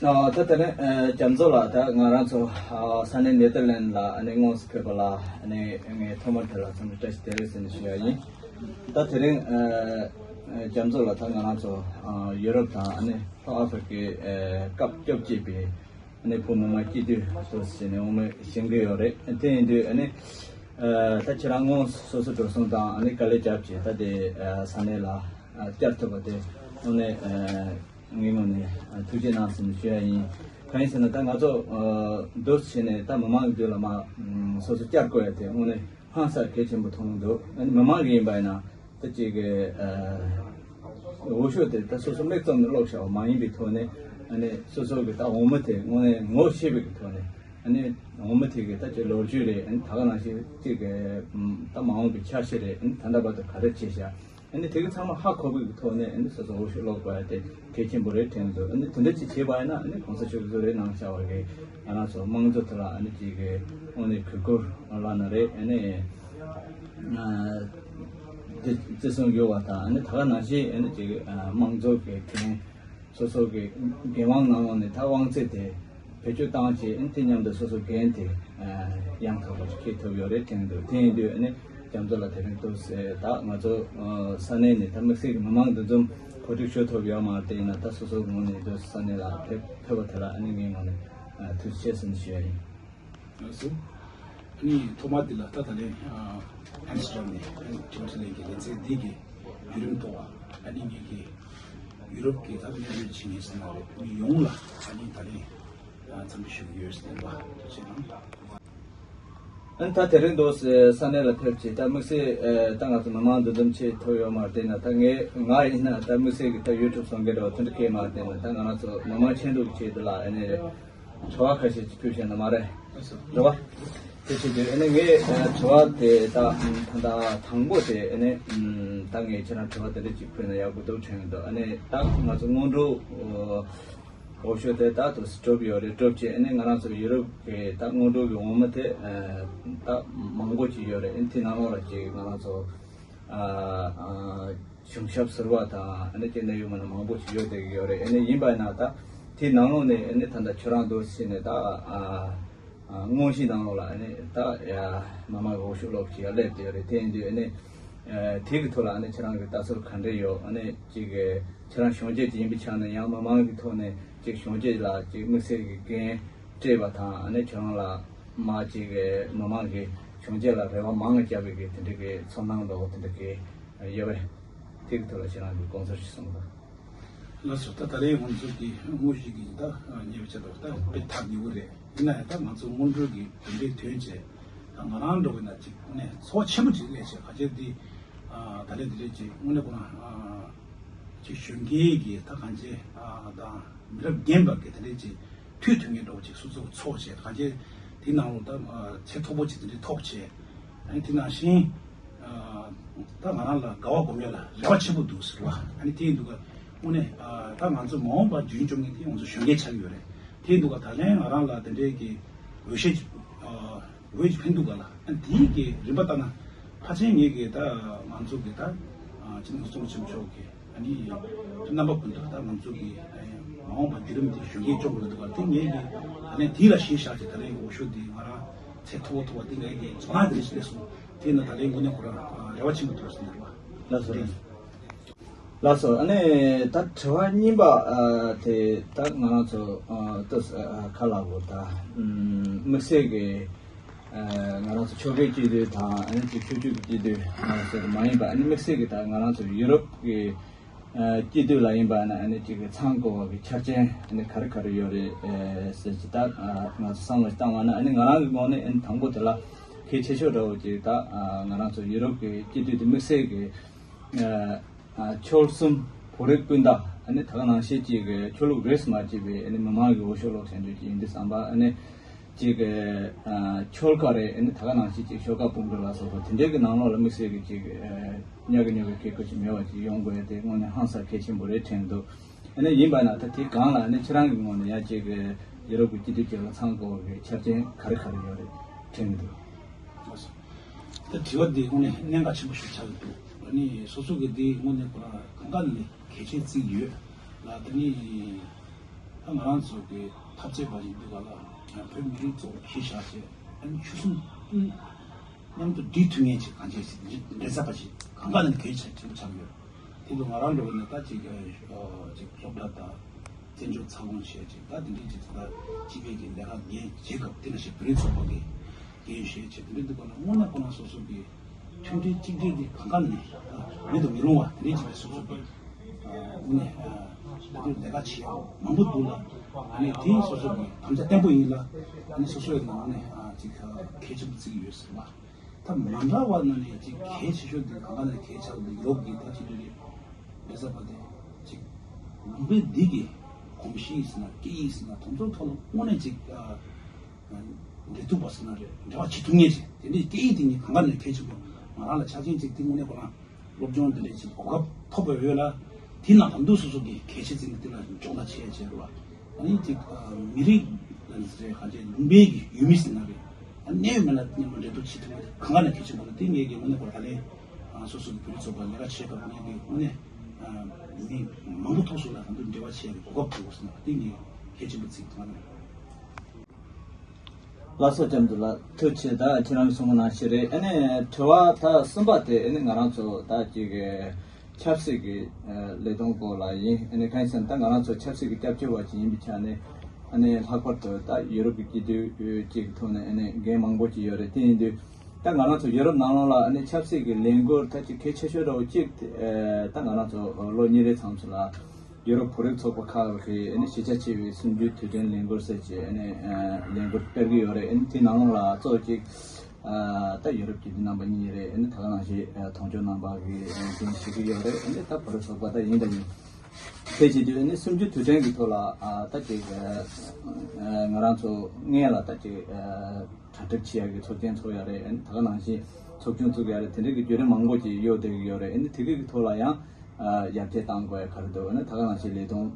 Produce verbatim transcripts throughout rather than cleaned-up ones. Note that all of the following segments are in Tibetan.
ཨ། ད་དེ་རིང་ཨ་རྒྱ་མཚོ་ལགས། ད་ང་རང་ཚོ་ཨ་ས་གནས་ནེ་ཐར་ལན་ཌི་ལ་ཨ་ནི་དངོས་སུ་ཕེབས་པ་ལ་ཨ་ནི་ངས་ཐོག་མར་དེ་ལ་འཚམས་འདྲི་བཀྲ་ཤིས་བདེ་ལེགས་ཟེར་ནས་ཞུ་ཡ་ཡིན། ད་དེ་རིང་ཨ་ཨ་རྒྱ་མཚོ་ལགས། ད་ང་རང་ཚོ་ཨ་ཡུ་རོབ་དང་ཨ་ནི་ལྷོ་ཨ་ཧྥེ་རི་ཀའི་ཨ་སྐབས་བཅོ་བརྒྱད་པའི་ཨ་ནི་བུ་མི་མང་སྐྱིད་སྡུག་དུ་ཟེར་ནས་འོ་མ་བཞེངས་ཀྱི་ཡོད་རེད། དེ་ཡིན་དུས་ཨ་ནི་ཨ་ད་ཁྱེད་རང་དངོས་སུ་སོ་སོ་འགྲོ་སོང་དང་ཨ་ནི་དཀའ་ལས་བརྒྱབ་བྱས་ད་དེ་ཨ་ས་གནས་ལ་ཨ་བཅར་ཐུབ་པ་དེ་དངོས་གནས་ཨ་ངའི་ངོས་ནས་ཨ་ཐུགས་རྗེ་གནང་ཟེར་ནས་ཞུ་ཡ་ཡིན། གང་ཡིན་ཟེར་ན་ད་ང་ཚོ་ཨ་འདུག་སེ་བྱས་ནས་ད་མི་མང་གི་མདུན་ལ་མར་ཨ་སོ་སོ་བཅར་དགོས་ཡ་དེ་དངོས་གནས་ཧང་སང་གལ་ཆེན་པོ་མཐོང་གི་འདུག་ཨ་ནི་མི་མང་གི་ཡིན་པ་ཡིན་ན་ད་ཅིག་གི་ཨ་འོས་ཤོག་དེ་ད་སོ་སོ་མིག་བཙུམ་ནས་སློག་བཞག་པ་མ་ཡིན་པའི་ཐོག་ནས་ཨ་ནི་སོ་སོ་གི་ད་འོས་མི་དེ་དངོས་གནས་ངོ་ཤེས་པའི་གི་ཐོག་ནས་ཨ་ནི་འོས་མི་དེ་གི་ད་ཅིག་ལོ་རྒྱུས་རེད། ཨ་ནི་ད་ག་ནང་བཞིན་ཅིག་གི་ད་མ་འོངས་པའི་འཆར་གཞི་རེད། ཨ་ནི་ད་ལྟ་བར་དུ་ག་རེ་བྱས་བཞག་ཨ་ནི་དེ་གི་ཚང་མ་ཧ་གོ་བའི་གི་ཐོག་ནས་ཨ་ནི་སོ་སོ་འོས་ཤོག་སློག་དགོས་ཡ་དེ་གལ་ཆེན་པོ་རེད་དྲན་འདུག་ཨ་ནི་དེ་འདྲ་ཅིག་བྱས་པ་ཡིན་ན་ཨ་ནི་གོང་ས་མཆོག་གིས་གསོལ་རས་གནང་བཞག་པ་གི་ང་རང་ཚོ་དམངས་གཙོ་དེ་ལ་ཨ་ནི་ཅིག་གི་དངོས་གནས་གུས་བཀུར་བླངས་ན་རེད། ཨ་ནི་ཨ་བརྩི་བརྩི་སྲུང་ཡོད་པ་དང་ཨ་ནི་ད་ག་ནང་བཞིན་ཨ་ནི་ཅིག་ཨ་དམངས་གཙོ་གི་འགན་སོ་སོ་གི་འགན་དབང་ནང་ལོགས་ནས་ད་དབང་ཚད་དེ་བེད་སྤྱོད་བཏང་བྱས་ཨ་ནི་དེ་མཉམ་དུ་སོ་སོ་འགན་དེ་ཨ་ཡང་དག་པར་འཁྱེར་ཐུབ་ཡོད་རེད་དྲན་འདུག་དེ་ཡིན་དུས་ཨ་ནི་རྒྱ་མཚོ་ལགས་དེ་རིང་འདུག་སེ་ད་ང་ཚོ་ཨ་ས་གནས་ནས་ད་དམིགས་བསལ་གྱི་མི་མང་འདུ་འཛོམས་གོ་སྒྲིག་ཞུ་ཐུབ་ཡོད་མ་རེད། དེ་ཡིན་ན་ད་སོ་སོའི་ངོས་ནས་འདུག་སེ་ས་གནས་ལ་ཕེབས་ཕེབས་པ་དེ་ལ་ཨ་ནི་ངའི་ངོས་ནས་ཨ་ཐུགས་རྗེ་ཆེ་ཟེར་ནས་ཞུ་ཡ་ཡིན། ལགས་སོ། ཨ་ནི་ཐོག་མ་འདི་ལ་ད་ད་ལན་ཨ་ཨེམ་སི་ཊར་ཌམ་ནས་ཨ་ནི་ཊི་ཝི་ཊི་ལན་གྱི་ལེ་ཚན་འདི་གི་བརྒྱུད་རིམ་ཐོག་ཨ་ནི་ངེད་ཀྱི་ཡུ་རོབ་ཀྱི་ད་གནད་ཡོད་ཆེད་མཁན་ཟེར་ན་རེད། ཨ་ནི་ཡོངས་ལ་ཨ་ནི་ད་ལན་ཨ་འཚམས་འདྲི་ཞུ་གི་ཡོད་ཟེར་ནས་ཐུགས་རྗེ་གནང་། ཨ་ནི་ད་དེ་རིང་འདུག་སེ་ས་གནས་ལ་ཕེབས་བྱས་ད་དམིགས་བསལ་ཨ་ད་ང་ཚོ་མི་མང་འདུ་འཛོམས་བྱེད་ཐུབ་ཡོད་མ་རེད། དེ་ན་ད་ངས་ང་ཡིན་ན་ད་དམིགས་བསལ་གྱི་ད་ཡུ་ཊུབ་བཟོ་མཁན་འདྲ་བ་དེ་འདྲ་གས་མ་རེད། དེ་ན་ད་ང་རང་ཚོ་མི་མང་ཆེད་དུ་ཆེད་དུ་ལ་ཨ་ནི་རེད། དྲི་བ་ཁ་ཤས་ཅིག་ཕུལ་བྱས་ན་མ་རེད། རེད་བ། དེ་བྱེད་དུས་ཨ་ནི་ངས་ཨ་དྲི་བ་དེ་ད་ད་ལྟ་དང་པོ་དེ་ཨ་ནི་ཨམ་ད་ངས་ཁྱེད་རང་དྲི་བ་དེ་འདྲ་ཅིག་ཕུལ་ན་ཡག་པོ་འདུག་དྲན་གྱི་འདུག་ཨ་ནི་ད་ང་ཚོ་སྔོན་འགྲོ་འོས་ཤོག་དེ་ད་དུ་གྲུབ་ཡོད་རེད། གྲུབ་བྱས་ཨ་ནི་ང་རང་ཚོ་ཡུ་རོབ་ཀྱི་ད་སྔོན་འགྲོ་གི་འོས་མི་དེ་ཨ་ད་མང་པོ་ཅིག་ཡོད་རེད། ཨ་ནི་དེ་ནང་ལོགས་ལ་ཅིག་ང་རང་ཚོ། ཨ་ཨ་གཞུང་ཞབས་ཟུར་པ་དང་ཨ་ནི་ཅིག་གནད་ཡོད་མི་སྣ་མང་པོ་ཞིག་ཡོད་བསྡད་ཀྱི་ཡོད་རེད། ཨ་ནི་ཡིན་པ་ཡིན་ན་ད་དེའི་ནང་ལོགས་ནས་ཨ་ནི་ད་ལྟ་ཁྱོད་རང་འདུག་སེ་བྱས་ནས་ད་ཨ་ཨ་དངོས་གཞིའི་ནང་ལོགས་ལ་ཨ་ནི་ད་ཡ་མི་མང་གི་འོས་ཤོག་སློག་བྱེད་ཡ་སླེབས་བསྡད་ཡོད་རེད། དེ་ཡིན་དུས་ཨ་ནི་ཨ་དེ་གི་ཐོག་ལ་ཨ་ནི་ཁྱེད་རང་གི་ལྟ་ཚུལ་ག་འདྲ་ཡོད། ཨ་ནི་ཅིག་གི་ཁྱེད་རང་གཞོན་སྐྱེས་ཅིག་ཡིན་པའི་ཆ་ནས་ཡང་མི་མང་གི་ཐོག་ནས་ཅིག་གཞོན་སྐྱེས་ལ་ཅིག་དམིགས་བསལ་གྱི་འགན་སྤྲད་པ་དང་ཨ་ནི་ཁྱེད་རང་ལ་མ་ཅིག་གི་མི་མང་གི་གཞོན་སྐྱེས་ལ་རེ་བ་མང་བ་བརྒྱབ་པའི་གི་དེ་འདྲ་གི་ཚོར་སྣང་འདྲ་བོ་དེ་འདྲ་གི་ཡོད་པས། དེ་གི་ཐོག་ལ་ཁྱེད་རང་གི་དགོངས་ཚུལ་ཞིག་གསུངས་དང་། ལགས་སོ། ད་ད་རེས་ང་ཚོ་གི་དངོས་གཞི་གི་ད་ཉེ་བའི་ཆེད་དུ་ད་དཔེ་ཐག་ཉེ་བོ་རེད། ཡིན་ན་ཡང་ད་ང་ཚོ་སྔོན་འགྲོ་གི་གྲུབ་འབྲས་ཐོན་བྱས་ད་ང་རང་འགྲོ་གི་ན་ཅིག་ནས་ཚོགས་ཆེན་པོ་ཅིག་སླེབས་བྱས་ག་ཅེར་འདི་ད་ལན་འདི་རེད་ཅིག་དངོས་གནས་ཁོ་ན་ཅིག་གཞོན་སྐྱེས་ཀྱི་ད་གང་ཅེ་དང་མི་རབས་རྒན་པ་གི་དེ་འདྲས་ཅིག་མཐུད་ཐུབ་མཁན་འདྲ་བོ་ཅིག་སོ་སོ་ཚོགས་བྱས་གང་ཅེ་དེའི་ནང་ལོགས་ད་ཚད་མཐོ་པོ་ཅིག་དེ་འདྲས་ཐོབ་བྱས་ཨ་ནི་དེ་ནང་བཞིན་ད་ང་རང་ལ་དགའ་བ་སྒོམ་ཡ་ལ་རེ་བ་ཆེན་པོ་འདུག་ཟེར་བ་ཨ་ནི་དེ་ཡིན་འདུག་ག་དངོས་གནས་ད་ང་ཚོ་མ་འོངས་པ་རྒྱུན་སྐྱོང་མཁན་དེ་ང་ཚོ་གཞོན་སྐྱེས་ཆགས་ཀྱི་ཡོད་རེད། དེ་ཡིན་འདུག་ག་ད་ལན་ང་རང་ལ་དེ་འདྲས་ཀྱི་འོས་ཤོག་ཅིག་འོས་ཀྱི་ཕན་འདུག་ག་ལ། ཨ་དེའི་གི་རིམ་པ་ལྟར་ན་ཕལ་ཆེར་ངེད་ཀྱི་ད་ང་ཚོ་གི་ད་སྤྱི་ནོར་གོང་ས་སྐྱབས་མགོན་ཆེན་པོ་མཆོག་གི་ཨ་ནི་རྣམ་པ་ཀུན་ཏུ་ད་ང་ཚོ་གི་མ་འོངས་པ་བརྒྱུད་རིམ་དེ་གཞོན་སྐྱེས་སྐྱོང་དགོས་འདུག་ག་དེ་ངེད་ཀྱི་ད་ནས་དེ་ལ་གཞི་བཞག་ཅིག་ད་ལན་འོས་ཤོག་འདི་ང་རང་ཚད་མཐོ་པོ་ཐོབ་པ་དེ་ངེད་ཀྱི་དོ་སྣང་དེ་ཞིག་སླེབས་སོང་། དེ་ན་ད་ལན་དངོས་གནས་ཁོ་རང་རེ་བ་ཆེན་པོ་འདུག་ཟེར་འདུག་བ། ལགས་སོ། ལགས་སོ། ཨ་ནི་ད་དྲི་བ་གཉིས་པ་ཨ་དེ་ད་ང་རང་ཚོ་ཨ་ཏུ་ཨ་ཁ་ལག་པོ་ད་ཨམ་དམིགས་བསལ་གྱི་ཨ་ང་རང་ཚོ་ཆོལ་ཁའི་སྐྱིད་སྡུག་དང་ཨ་ནི་ཅིག་ཆོས་བརྒྱུད་ཀྱི་སྐྱིད་སྡུག་ང་རང་ཚོ་མ་ཡིན་པ་ཨ་ནི་དམིགས་བསལ་གྱི་ད་ང་རང་ཚོ་ཡུ་རོབ་ཀྱི་ཨ་སྐྱིད་སྡུག་ལ་ཡིན་པ་ན་ཨ་ནི་ཅིག་ཚང་དགོས་པ་གི་ཆ་རྐྱེན་ཨ་ནི་ག་རེ་ག་རེ་ཡོད་རེད་ཨ་ཟེར་ཅིག་ད་ཨ་ང་ཚོ་བསམ་བློ་ཞིག་བཏང་བ་ན་ཨ་ནི་ང་རང་གི་ངོས་ནས་ཨ་ནི་དང་པོ་དེ་ལ་གལ་ཆེ་ཤོས་འདྲ་བོ་ཅིག་ད་ཨ་ང་རང་ཚོ་ཡུ་རོབ་ཀྱི་སྐྱིད་སྡུག་དེ་དམིགས་བསལ་གྱི་ཨ་ཨ་ཆོལ་གསུམ་བོད་རིགས་སྤུན་ཟླ་ཨ་ནི་ད་ག་ནང་བཞིན་གཅིག་གི་ཆོས་ལུགས་རིས་མ་གཅིག་པའི་ཨ་ནི་མི་མང་གི་འོས་ཤོག་སློག་བྱ་འདོད་ཀྱི་ཡིན་དུས་བསམ་པ་ཨ་ནི་གཅིག་གི་ཨ་ཆོལ་ཁ་རེད། ཨ་ནི་ད་ག་ནང་བཞིན་གཅིག་ཤོག་ཁག་དཔུང་སྒྲིག་ལ་སོགས་པ་དེ་འདྲའི་གི་ནང་ལོགས་ལ་དམིགས་བསལ་གྱི་གཅིག་ཨ་ཉག་གི་ཉོག་གི་སྐད་ཁུ་ཅིག་མེད་པ་ཅིག་ཡོང་དགོས་ཡ་དེ་དངོས་གནས་ཧང་སང་གལ་ཆེན་པོ་རེད་དྲན་གྱི་འདུག་ཨ་ནི་ཡིན་པ་ན་ད་དེ་སྒང་ལ་ཨ་ནི་ཁྱེད་རང་གི་ངོས་ནས་ཡང་གཅིག་གི་ཡུ་རོབ་ཀྱི་སྐྱིད་སྡུག་ཅིག་ལ་ཚང་དགོས་པའི་ཆ་རྐྱེན་ག་རེ་ག་རེ་ཡོད་རེད་དྲན་གྱི་འདུག་ད་དྲི་བ་འདི་དངོས་གནས་གནད་འགག་ཆེན་པོ་ཞིག་ཆགས་ཀྱི་འདུག་ཨ་ནི་སོ་སོ་གི་འདི་དངོས་གནས་ཁོ་རང་གང་ག་ནས་གལ་ཆེན་བརྩི་ཡོད་ལ། ད་ནི་ ད་ང་རང་ཚོ་གི་འཐབ་རྩོད་པ་ཞིག་འདུག་ག་ལ་ཡང་བོད་མི་རིགས་གཙོ་བོ་གཞི་བཞག་བྱས་ཨ་ནི་ཆོལ་གསུམ་མཉམ་དུ་སྒྲིལ་ཐུབ་མཁན་ཅིག་གང་ཅི་ཞིག་འདྲེས་ས་པ་ཞིག་གང་ག་ནས་གལ་ཆེ་ཆེན་པོ་ཆགས་ཡོད། དེ་ལ་ང་རང་འགྲོ་བ་ནས་ད་ཅིག་ཅིག་སློབ་གྲྭ་དང་བཙན་བྱོལ་འཚར་ལོངས་བྱས་ཅིག་ད་དེ་འདྲའི་ཅིག་ད་སྤྱི་པའི་གི་ལས་ཀ་འགན་བྱེད་སྐབས་དེ་ལ་ཞིག་བོད་རིགས་ཚོགས་པ་གི་འགན་བཞེས་བྱས་དེ་འདྲའི་འདུག་པ་ལ་དངོས་གནས་ཁོ་རང་སོ་སོ་གི་མཐུན་སྒྲིལ་གཅིག་སྒྲིལ་འདི་གང་ག་ནས་མེད་དུ་མི་རུང་བ་དེ་འདྲའི་ཅིག་སོ་སོ་གི་དངོས་གནས་ད་དུང་ལས་ཀ་བྱེད་ཡག་མང་པོ་འདུག་ལ། ཨ་ནི་དེ་སོ་སོ་གི་དམ་བཅའ་བརྟན་པོ་ཡིན་ལ། ཨ་ནི་སོ་སོ་ཡི་ནང་ནས་ཅིག་གལ་ཆེན་པོ་བརྩི་གི་ཡོད་ཟེར་བ། ད་མ་འདྲ་བ་ནང་ནས་ཅིག་གལ་ཆེ་ཤོས་འདི་གང་ག་ནས་གལ་ཆེ་བ་འདི་ཡུ་རོབ་ཀྱི་ད་ཅིག་འདི་རེད་ཟེར་བ་དེ་ཅིག་ལུང་པའི་འདི་གི་གོམས་གཤིས་ཟེར་ན་སྐད་ཡིག་ཟེར་ན་དེ་ཚོ་ཐོག་ལ་དངོས་གནས་ཅིག་འབྲེལ་གཏུག་པ་ཟེར་ན་རེད། འབྲེལ་བ་བྱེད་ཐུབ་མཁན་ཅིག་དེ་འདྲའི་སྐད་ཡིག་དེ་ཉིད་གང་ག་ནས་གལ་ཆེན་པོ་ང་རང་ལ་ཆ་རྐྱེན་ཅིག་དེ་དངོས་གནས་ཁོ་རང་སློབ་སྦྱོང་དེ་འདྲའི་ཅིག་གོ་སྐབས་ཐོབ་པ་ཡོད་ལ། དེ་ནང་དམ་དུ་སོ་སོ་གི་གལ་ཆེ་ཚིག་འདི་དེ་ལ་སྦྱོང་བརྡར་བྱས་བྱས་རེད་བ། ཨ་ནི་ཅིག་མི་རིགས་ལ་ནི་ཟེར་གང་ཅི་ལུང་པའི་གི་ཡུལ་མི་ཟེར་ན་རེད། ཨ་གནས་ཡུལ་མི་ལ་མཉམ་པོ་འབྲེལ་གཏུག་བྱེད་ཐུབ་པ་དེ་གང་ག་ནས་གལ་ཆེན་པོ་རེད། དེ་ངས་ཀྱི་དངོས་གནས་ཁོ་རང་ད་ལན་སོ་སོ་གི་བོད་རིགས་ཚོགས་པ་ལས་ཀ་བྱེད་སྐབས་ངས་ཀྱི་དངོས་གནས་མི་མང་པོ་ཐོག་སོ་ལ་དམ་དུ་འབྲེལ་བ་བྱེད་ཡག་གི་གོ་སྐབས་ཐོབ་ཟེར་ན་དེ་ངས་གལ་ཆེན་པོ་བརྩི་གི་ང་རང་། ལགས་སོ། ལྕམ་ཚོ་ལགས་ཐུགས་རྗེ་ཆེ། ད་ཁྱེད་རང་གསུང་གི་ནང་བཞིན་རེད། ཨ་ནི་དྲི་བ་ད་གསུམ་པ་དེ་ཨ་ནི་ང་རང་ཚོ་ད་ཅིག་ཆབ་སྲིད་ཀྱི་ལས་དོན་སྐོར་ལ་ཡིན། ཨ་ནི་གང་ཡིན་ཟེར་ན་ད་ང་རང་ཚོ་ཆབ་སྲིད་ཀྱི་སྐྱབས་བཅོལ་བ་ཅིག་ཡིན་པའི་ཆ་ནས་ཨ་ནི་ལྷག་པར་དུ་ད་ཡུ་རོབ་ཀྱི་སྤྱི་འཐུས་ཅིག་གི་ཐོག་ནས་ཨ་ནི་འགན་མང་པོ་ཅིག་ཡོད་རེད། དེ་ཡིན་དུས་ད་ང་རང་ཚོ་ཡུ་རོབ་ནང་ལོགས་ལ་ཨ་ནི་ཆབ་སྲིད་ཀྱི་ལས་འགུལ་ད་ཅིག་གལ་ཆེ་ཤོས་འདྲ་བོ་ཅིག་ད་ང་རང་ཚོ་ལོ་གཉིས་རེའི་མཚམས་སུ་ལ། ཡུ་རོབ་བོད་རིགས་ཚོགས་པ་ཁག་གིས་ཨ་ནི་གཞིས་ཆགས་ཆེ་བའི་གསུམ་བཅུའི་དུས་དྲན་ལས་འགུལ་ཟེར་གྱི་ཨ་ནི་ལས་འགུལ་སྤེལ་གྱི་ཡོད་རེད། ཨ་ནི་དེའི་ནང་ལོགས་ལ་གཙོ་གཅིག་ད་ཡུ་རོབ་ཀྱི་འདི་རྣམ་པ་གཉིས་རེད། ཨ་ནི་ད་ག་ནང་བཞིན་མཐོང་ཆུང་རྣམ་པ་གིས་འཛིན་བྱེད་ཀྱི་ཡོད་རེད། ཨ་ནི་ད་བོད་རིགས་ཚོགས་པ་ད་ཡིན་ད་ཡིན་དེ་བྱེད་དུས་ཨ་ནི་གསུམ་བཅུའི་དུས་དྲན་གྱི་ཐོག་ལ་ད་ཅིག་ང་རང་ཚོ་སྔོན་ལ་ད་ཅིག་གྲ་སྒྲིག་བྱེད་ཡག་གི་ཚོགས་ཆེན་ཚོགས་ཡག་རེད། ཨ་ནི་ད་ག་ནང་བཞིན་ཚོགས་ཆུང་བཙུགས་ཡག་རེད། དེ་འདྲའི་གི་བརྒྱུད་རིམ་མང་པོ་ཅིག་ཡོད་བསྡད་ཀྱི་ཡོད་རེད། ཨ་ནི་དེ་གི་གི་ཐོག་ལ་ཡང་ཡར་རྒྱས་གཏང་དགོས་ཡ་ག་རེ་འདུག་ཨ་ནི་ད་ག་ནང་བཞིན་ལས་དོན་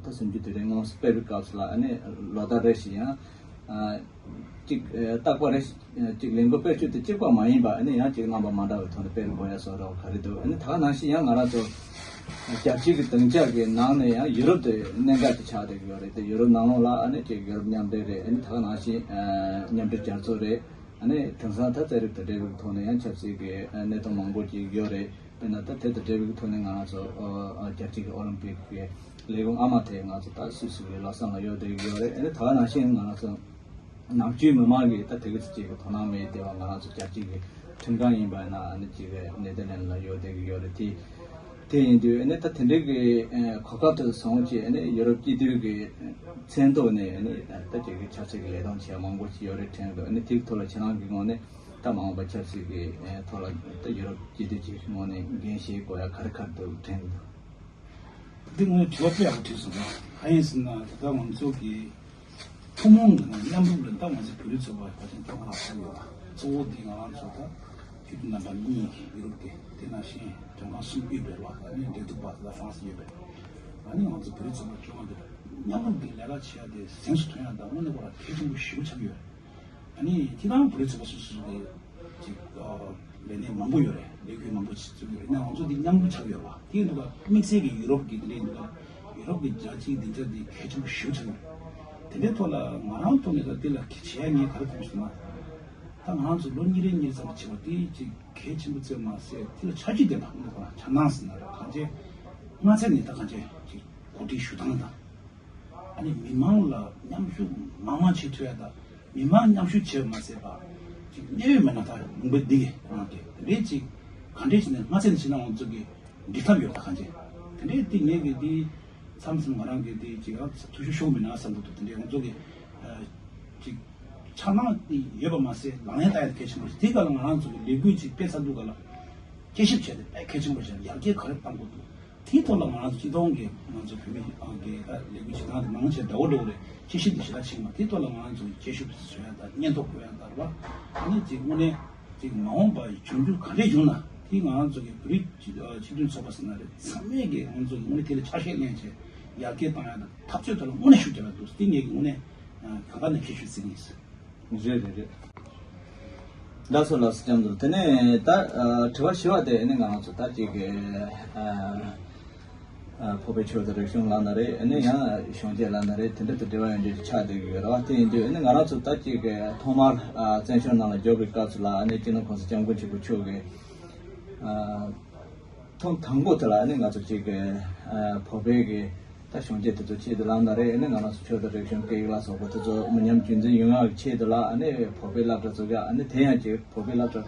ད་གསུམ་བཅུ་དུས་དྲན་སྔོན་སྤེལ་བའི་སྐབས་སུ་ལ་ཨ་ནི་ལོ་ལྟར་རེ་བཞིན་ཡང་གཅིག་རྟག་པ་རེ་གཅིག་ལས་འགུལ་སྤེལ་རྒྱུ་དེ་གཅིག་པ་མ་ཡིན་པ་ཨ་ནི་ཡང་གཅིག་རྣམ་པ་མ་འདྲ་བའི་ཐོག་ནས་སྤེལ་དགོས་ཡ་བཟོ་འདྲ་བ་ག་རེ་འདུག་ཨ་ནི་ད་ག་ནང་བཞིན་ཡང་ང་རང་ཚོ་རྒྱལ་སྤྱིའི་གི་སྡིངས་ཆ་གི་ནང་ནས་ཡང་ཡུ་རོབ་དེ་གནད་འགག་ཅིག་ཆགས་བསྡད་ཀྱི་ཡོད་རེད། དེ་ཡུ་རོབ་ནང་ལོགས་ལ་ཨ་ནི་གཅིག་ཡུ་རོབ་མཉམ་འབྲེལ་རེད། ཨ་ནི་ད་ག་ནང་བཞིན་མཉམ་འབྲེལ་རྒྱལ་ཚོགས་རེད། ཨ་ནི་དེང་སང་ད་རྩ་རིག་དང་འབྲེལ་བའི་ཐོག་ནས་ཡང་ཆབ་སྲིད་ཀྱི་གནད་དོན་མང་པོ་ཅིག་ཡོད་རེད། དཔེར་ན་ད་དེ་དང་འབྲེལ་བའི་ཐོག་ནས་ང་ཚོ་རྒྱལ་སྤྱི་གི་ཨོ་ལིམ་པིག་གི་ལས་ཁུངས་ཨ་མ་དེ་ང་ཚོ་ད་སུད་སི་གི་ལོ་སོན་ལ་ཡོད་བསྡད་ཀྱི་ཡོད་རེད། ཨ་ནི་ད་ག་ནང་བཞིན་ང་ཚོ་ནམ་རྒྱུན་མི་མང་གིས་ད་དེ་ག་ཚོད་ཅིག་གི་དོ་སྣང་མེད་བསྡད་པ་ང་རང་ཚོ་རྒྱལ་སྤྱི་གི་ཁྲིམས་ཁང་ཡིན་པ་ཡིན་ན་ཨ་ནི་ཅིག་ནེ་དར་ལེན་ལ་ཡོད་བསྡད་ཀྱི་ཡོད་རེད། དེ་དེ་ཡིན་དུས་ཨ་ནི་ད་དེ་འདྲའི་གི་གོ་སྐབས་དེ་བཟུང་བྱས་ཨ་ནི་ཡུ་རོབ་སྤྱི་འཐུས་ཀྱི་མཚན་ཐོག་ནས་ཨ་ནི་ད་ཅིག་གི་ཆབ་སྲིད་ཀྱི་ལས་དོན་བྱེད་ཡ་མང་པོ་ཞིག་ཡོད་རེད་དྲན་འདུག་ཨ་ནི་དེའི་ཐོག་ལ་ཁྱེད་རང་གི་ངོས་ནས་ད་མ་འོངས་པ་ཆབ་སྲིད་ཀྱི་ཐོག་ལ་ད་ཡུ་རོབ་སྤྱི་འཐུས་ཀྱི་ངོས་ནས་འགན་བཞེས་དགོས་ཡ་ག་རེ་ག་རེ་འདུག་དྲན་འདུག་འདི་ངས་དྲི་བ་དཔེ་ཡག་པོ་དྲིས་སོང་ང་། གང་ཡིན་ཟེར་ན་ད་ལྟ་ང་ཚོ་གི་ཐུན་མོང་གི་ནང་མཉམ་རུབ་ལ་ད་ང་ཚོ་བོད་རིགས་ཚོགས་པ་ཕལ་ཆེར་སྐྱོ་བ་ལ་ཕོག་ཡོད་པ། གཙོ་བོ་འདི་ང་རང་ཚོ་ད་སྤྱི་འཐུས་རྣམ་པ་གཉིས་ཡུ་རོབ་ཀྱི་དེ་ནང་བཞིན་མགྲོན་ཁང་གསུམ་དབུས་པའི་ལ་ཨ་ནི་འབྲེལ་གཏུག་པ་ལ་ཧྥ་རན་སི་ཡོད་པས། ཨ་ནི་ང་ཚོ་བོད་རིགས་ཚོགས་པ་སྐྱོ་བ་འདི་མཉམ་རུབ་ཀྱི་ལས་ཀ་བྱེད་ཡ་དེ་གཟེངས་སུ་ཐོན་ཡ་ད་དངོས་གནས་ཁོ་རང་གལ་ཆེན་པོ་ཞེ་པོ་ཆགས་ཀྱི་ཡོད་རེད། ཨ་ནི་ཁྱེད་རང་བོད་རིགས་ཚོགས་པ་སོ་སོ་གི་ཅིག་ལས་གནས་མང་པོ་ཡོད་རེད། ལས་འགུལ་མང་པོ་ཅིག་བཙུགས་ཡོད་རེད། ཡིན་ནའང་ང་ཚོ་འདི་མཉམ་རུབ་ཆགས་ཡོད་པ་དེ་འདུག་ག་དམིགས་བསལ་གྱི་ཡུ་རོབ་ཀྱི་འདི་འདུག་ག་ཡུ་རོབ་ཀྱི་རྒྱལ་སྤྱིའི་སྡིངས་ཆ་འདི་གལ་ཆེན་པོ་ཞེ་པོ་ཆགས་ཡོད་རེད། དེ་འདྲའི་ཐོག་ལ་ང་རང་ཐོག་ནས་ད་འདི་ལ་བྱེད་ཡ་ངས་ག་རེ་མཐོང་སོང་ན། ད་ང་རང་ཚོ་ལོ་གཉིས་རེ་གཉིས་རེ་ཙམ་བྱེད་པ་དེ་ཅིག་གལ་ཆེན་པོ་ཙམ་མ་ཟད་དེ་ལ་ཆ་རྒྱུས་ལྡན་པ་འདུག་ག་འཆར་སྣང་ཟེར་ན་ར་གང་ཅི་སྔ་ཚད་ནས་ད་གང་ཅི་ཅིག་གོ་སྒྲིག་ཞུ་སྟངས་དང་། ཨ་ནི་མི་མང་ལ་མཉམ་ཞུགས་མང་མང་བྱེད་ཐུབ་ཡ་དང་མི་མང་མཉམ་ཞུགས་བྱེད་པ་མ་ཟད་པ་ཅིག་གནས་ཡོད་མེད་ན་ད་ལུང་པ་འདི་གི་ནང་གི་དེ་འདྲའི་ཅིག་ག་འདྲས་བྱས་ནས་སྔ་ཚད་ནས་བྱས་ན་ང་ཚོ་གི་འགྲིག་ཐབས་ཡོད་ད་གང་ཅི་དེ་འདྲའི་དེ་ངས་གི་དེ་མཚམས་མཚམས་ང་རང་གི་དེ་ཅིག་ཨ་ཐུགས་ཤུགས་ཤོར་མེད་ན་བསམ་གི་འདུག་དེ་འདྲའི་ང་ཚོ་གི་ཅིག་འཆར་སྣང་དེ་ཡོད་པ་མ་ཟད་ལག་ལེན་བསྟར་ཡ་དེ་གལ་ཆེན་པོ་རེད། དེ་ག་ལ་ང་རང་ཚོ་གི་ལས་འགུལ་ཅིག་སྤེལ་ཚར་དུས་ག་ལ་དཔྱད་ཞིབ་བྱས་ཏེ་དཔེ་གལ་ཆེན་པོ་བྱས་ཡར་རྒྱས་ག་རེ་གཏང་དགོས་འདུག་དེའི་ཐོག་ལ་ང་རང་ཚོ་སྤྱི་ཚོགས་ཀྱི་ང་ཚོ་བོད་མི་ཨང་གི་ལས་འགུལ་བྱེད་སྟངས་དེ་མང་ཆེ་འདྲ་བོ་འགྲོ་གི་རེད། དཔྱད་ཞིབ་དེ་ཞེ་དྲག་བྱེད་མ་དེའི་ཐོག་ལ་ང་རང་ཚོ་དཔྱད་ཞིབ་བཟོ་ཡ་དང་སྙན་ཐོ་འགོད་ཡ་དང་རེད་བ། ཨ་ནི་ཅིག་དངོས་གནས་ཅིག་མ་འོངས་པ་འབྱུང་འགྱུར་ག་འདྲས་བྱུང་ན་དེ་ང་རང་ཚོ་གི་བོད་རིགས་སྤྱི་སྤྱི་མཐུན་ཚོགས་པ་ཟེར་ན་རེད། ཚང་མས་ཀྱི་ང་ཚོ་གི་དངོས་གནས་དེ་ལ་ཆ་ཤས་ལེན་བྱས་ཡར་རྒྱས་བཏང་ཡ་དང་འཐབ་རྩོད་ཐོག་ལ་དངོས་གནས་ཤུགས་རྒྱབ་ཡ་འདུག་དེ་ངས་ཀྱི་དངོས་གནས་གང་ག་ནས་ཁྱད་ཆོས་ཟིན་ཡིན། རེད་རེད་རེད། ད་སོ་ལགས་སོ་ལྕམ་ཚོ་དེ་ནས་ད་དྲི་བ་བཞི་བ་དེ་ནི་ང་རང་ཚོ་ད་ཅིག་གི་ ཨ་ཕོ་བྲང་ཆོས་དང་རིག་གཞུང་ལབ་ན་རེད། ཨ་ནི་ཡང་གཞོན་སྐྱེས་ལབ་ན་རེད། དེ་འདྲ་དང་འབྲེལ་བ་ཡོད་འདྲ་ཆགས་བསྡད་ཀྱི་ཡོད་རེད་བ། དེ་ཡིན་དུས་ཨ་ནི་ང་རང་ཚོ་ད་ཅིག་ཐོག་མར་ཨ་བཙན་བྱོལ་ནང་ལ་འབྱོར་བའི་སྐབས་སུ་ལ་ཨ་ནི་སྤྱི་ནོར་གོང་ས་སྐྱབས་མགོན་ཆེན་པོ་མཆོག་གིས་ཨ་ཐེངས་དང་པོ་དེ་ལ་ཨ་ནི་ང་ཚོ་ཅིག་ཨ་བོད་པའི་གི་ད་གཞོན་སྐྱེས་དེ་ཚོ་ཆེད་དུ་ལབ་ན་རེད། ཨ་ནི་ང་རང་ཚོ་ཆོས་དང་རིག་གཞུང་སྐད་ཡིག་ལ་སོགས་པ་དེ་ཚོ་མི་ཉམས་རྒྱུན་འཛིན་ཡོང་ཡག་གི་ཆེད་དུ་ལ་ཨ་ནི་བོད་པའི་སློབ་གྲྭ་བཙུགས་ཡག་ཨ་ནི་དེ་ཡང་ཅིག་བོད་པའི་སློབ་གྲྭ་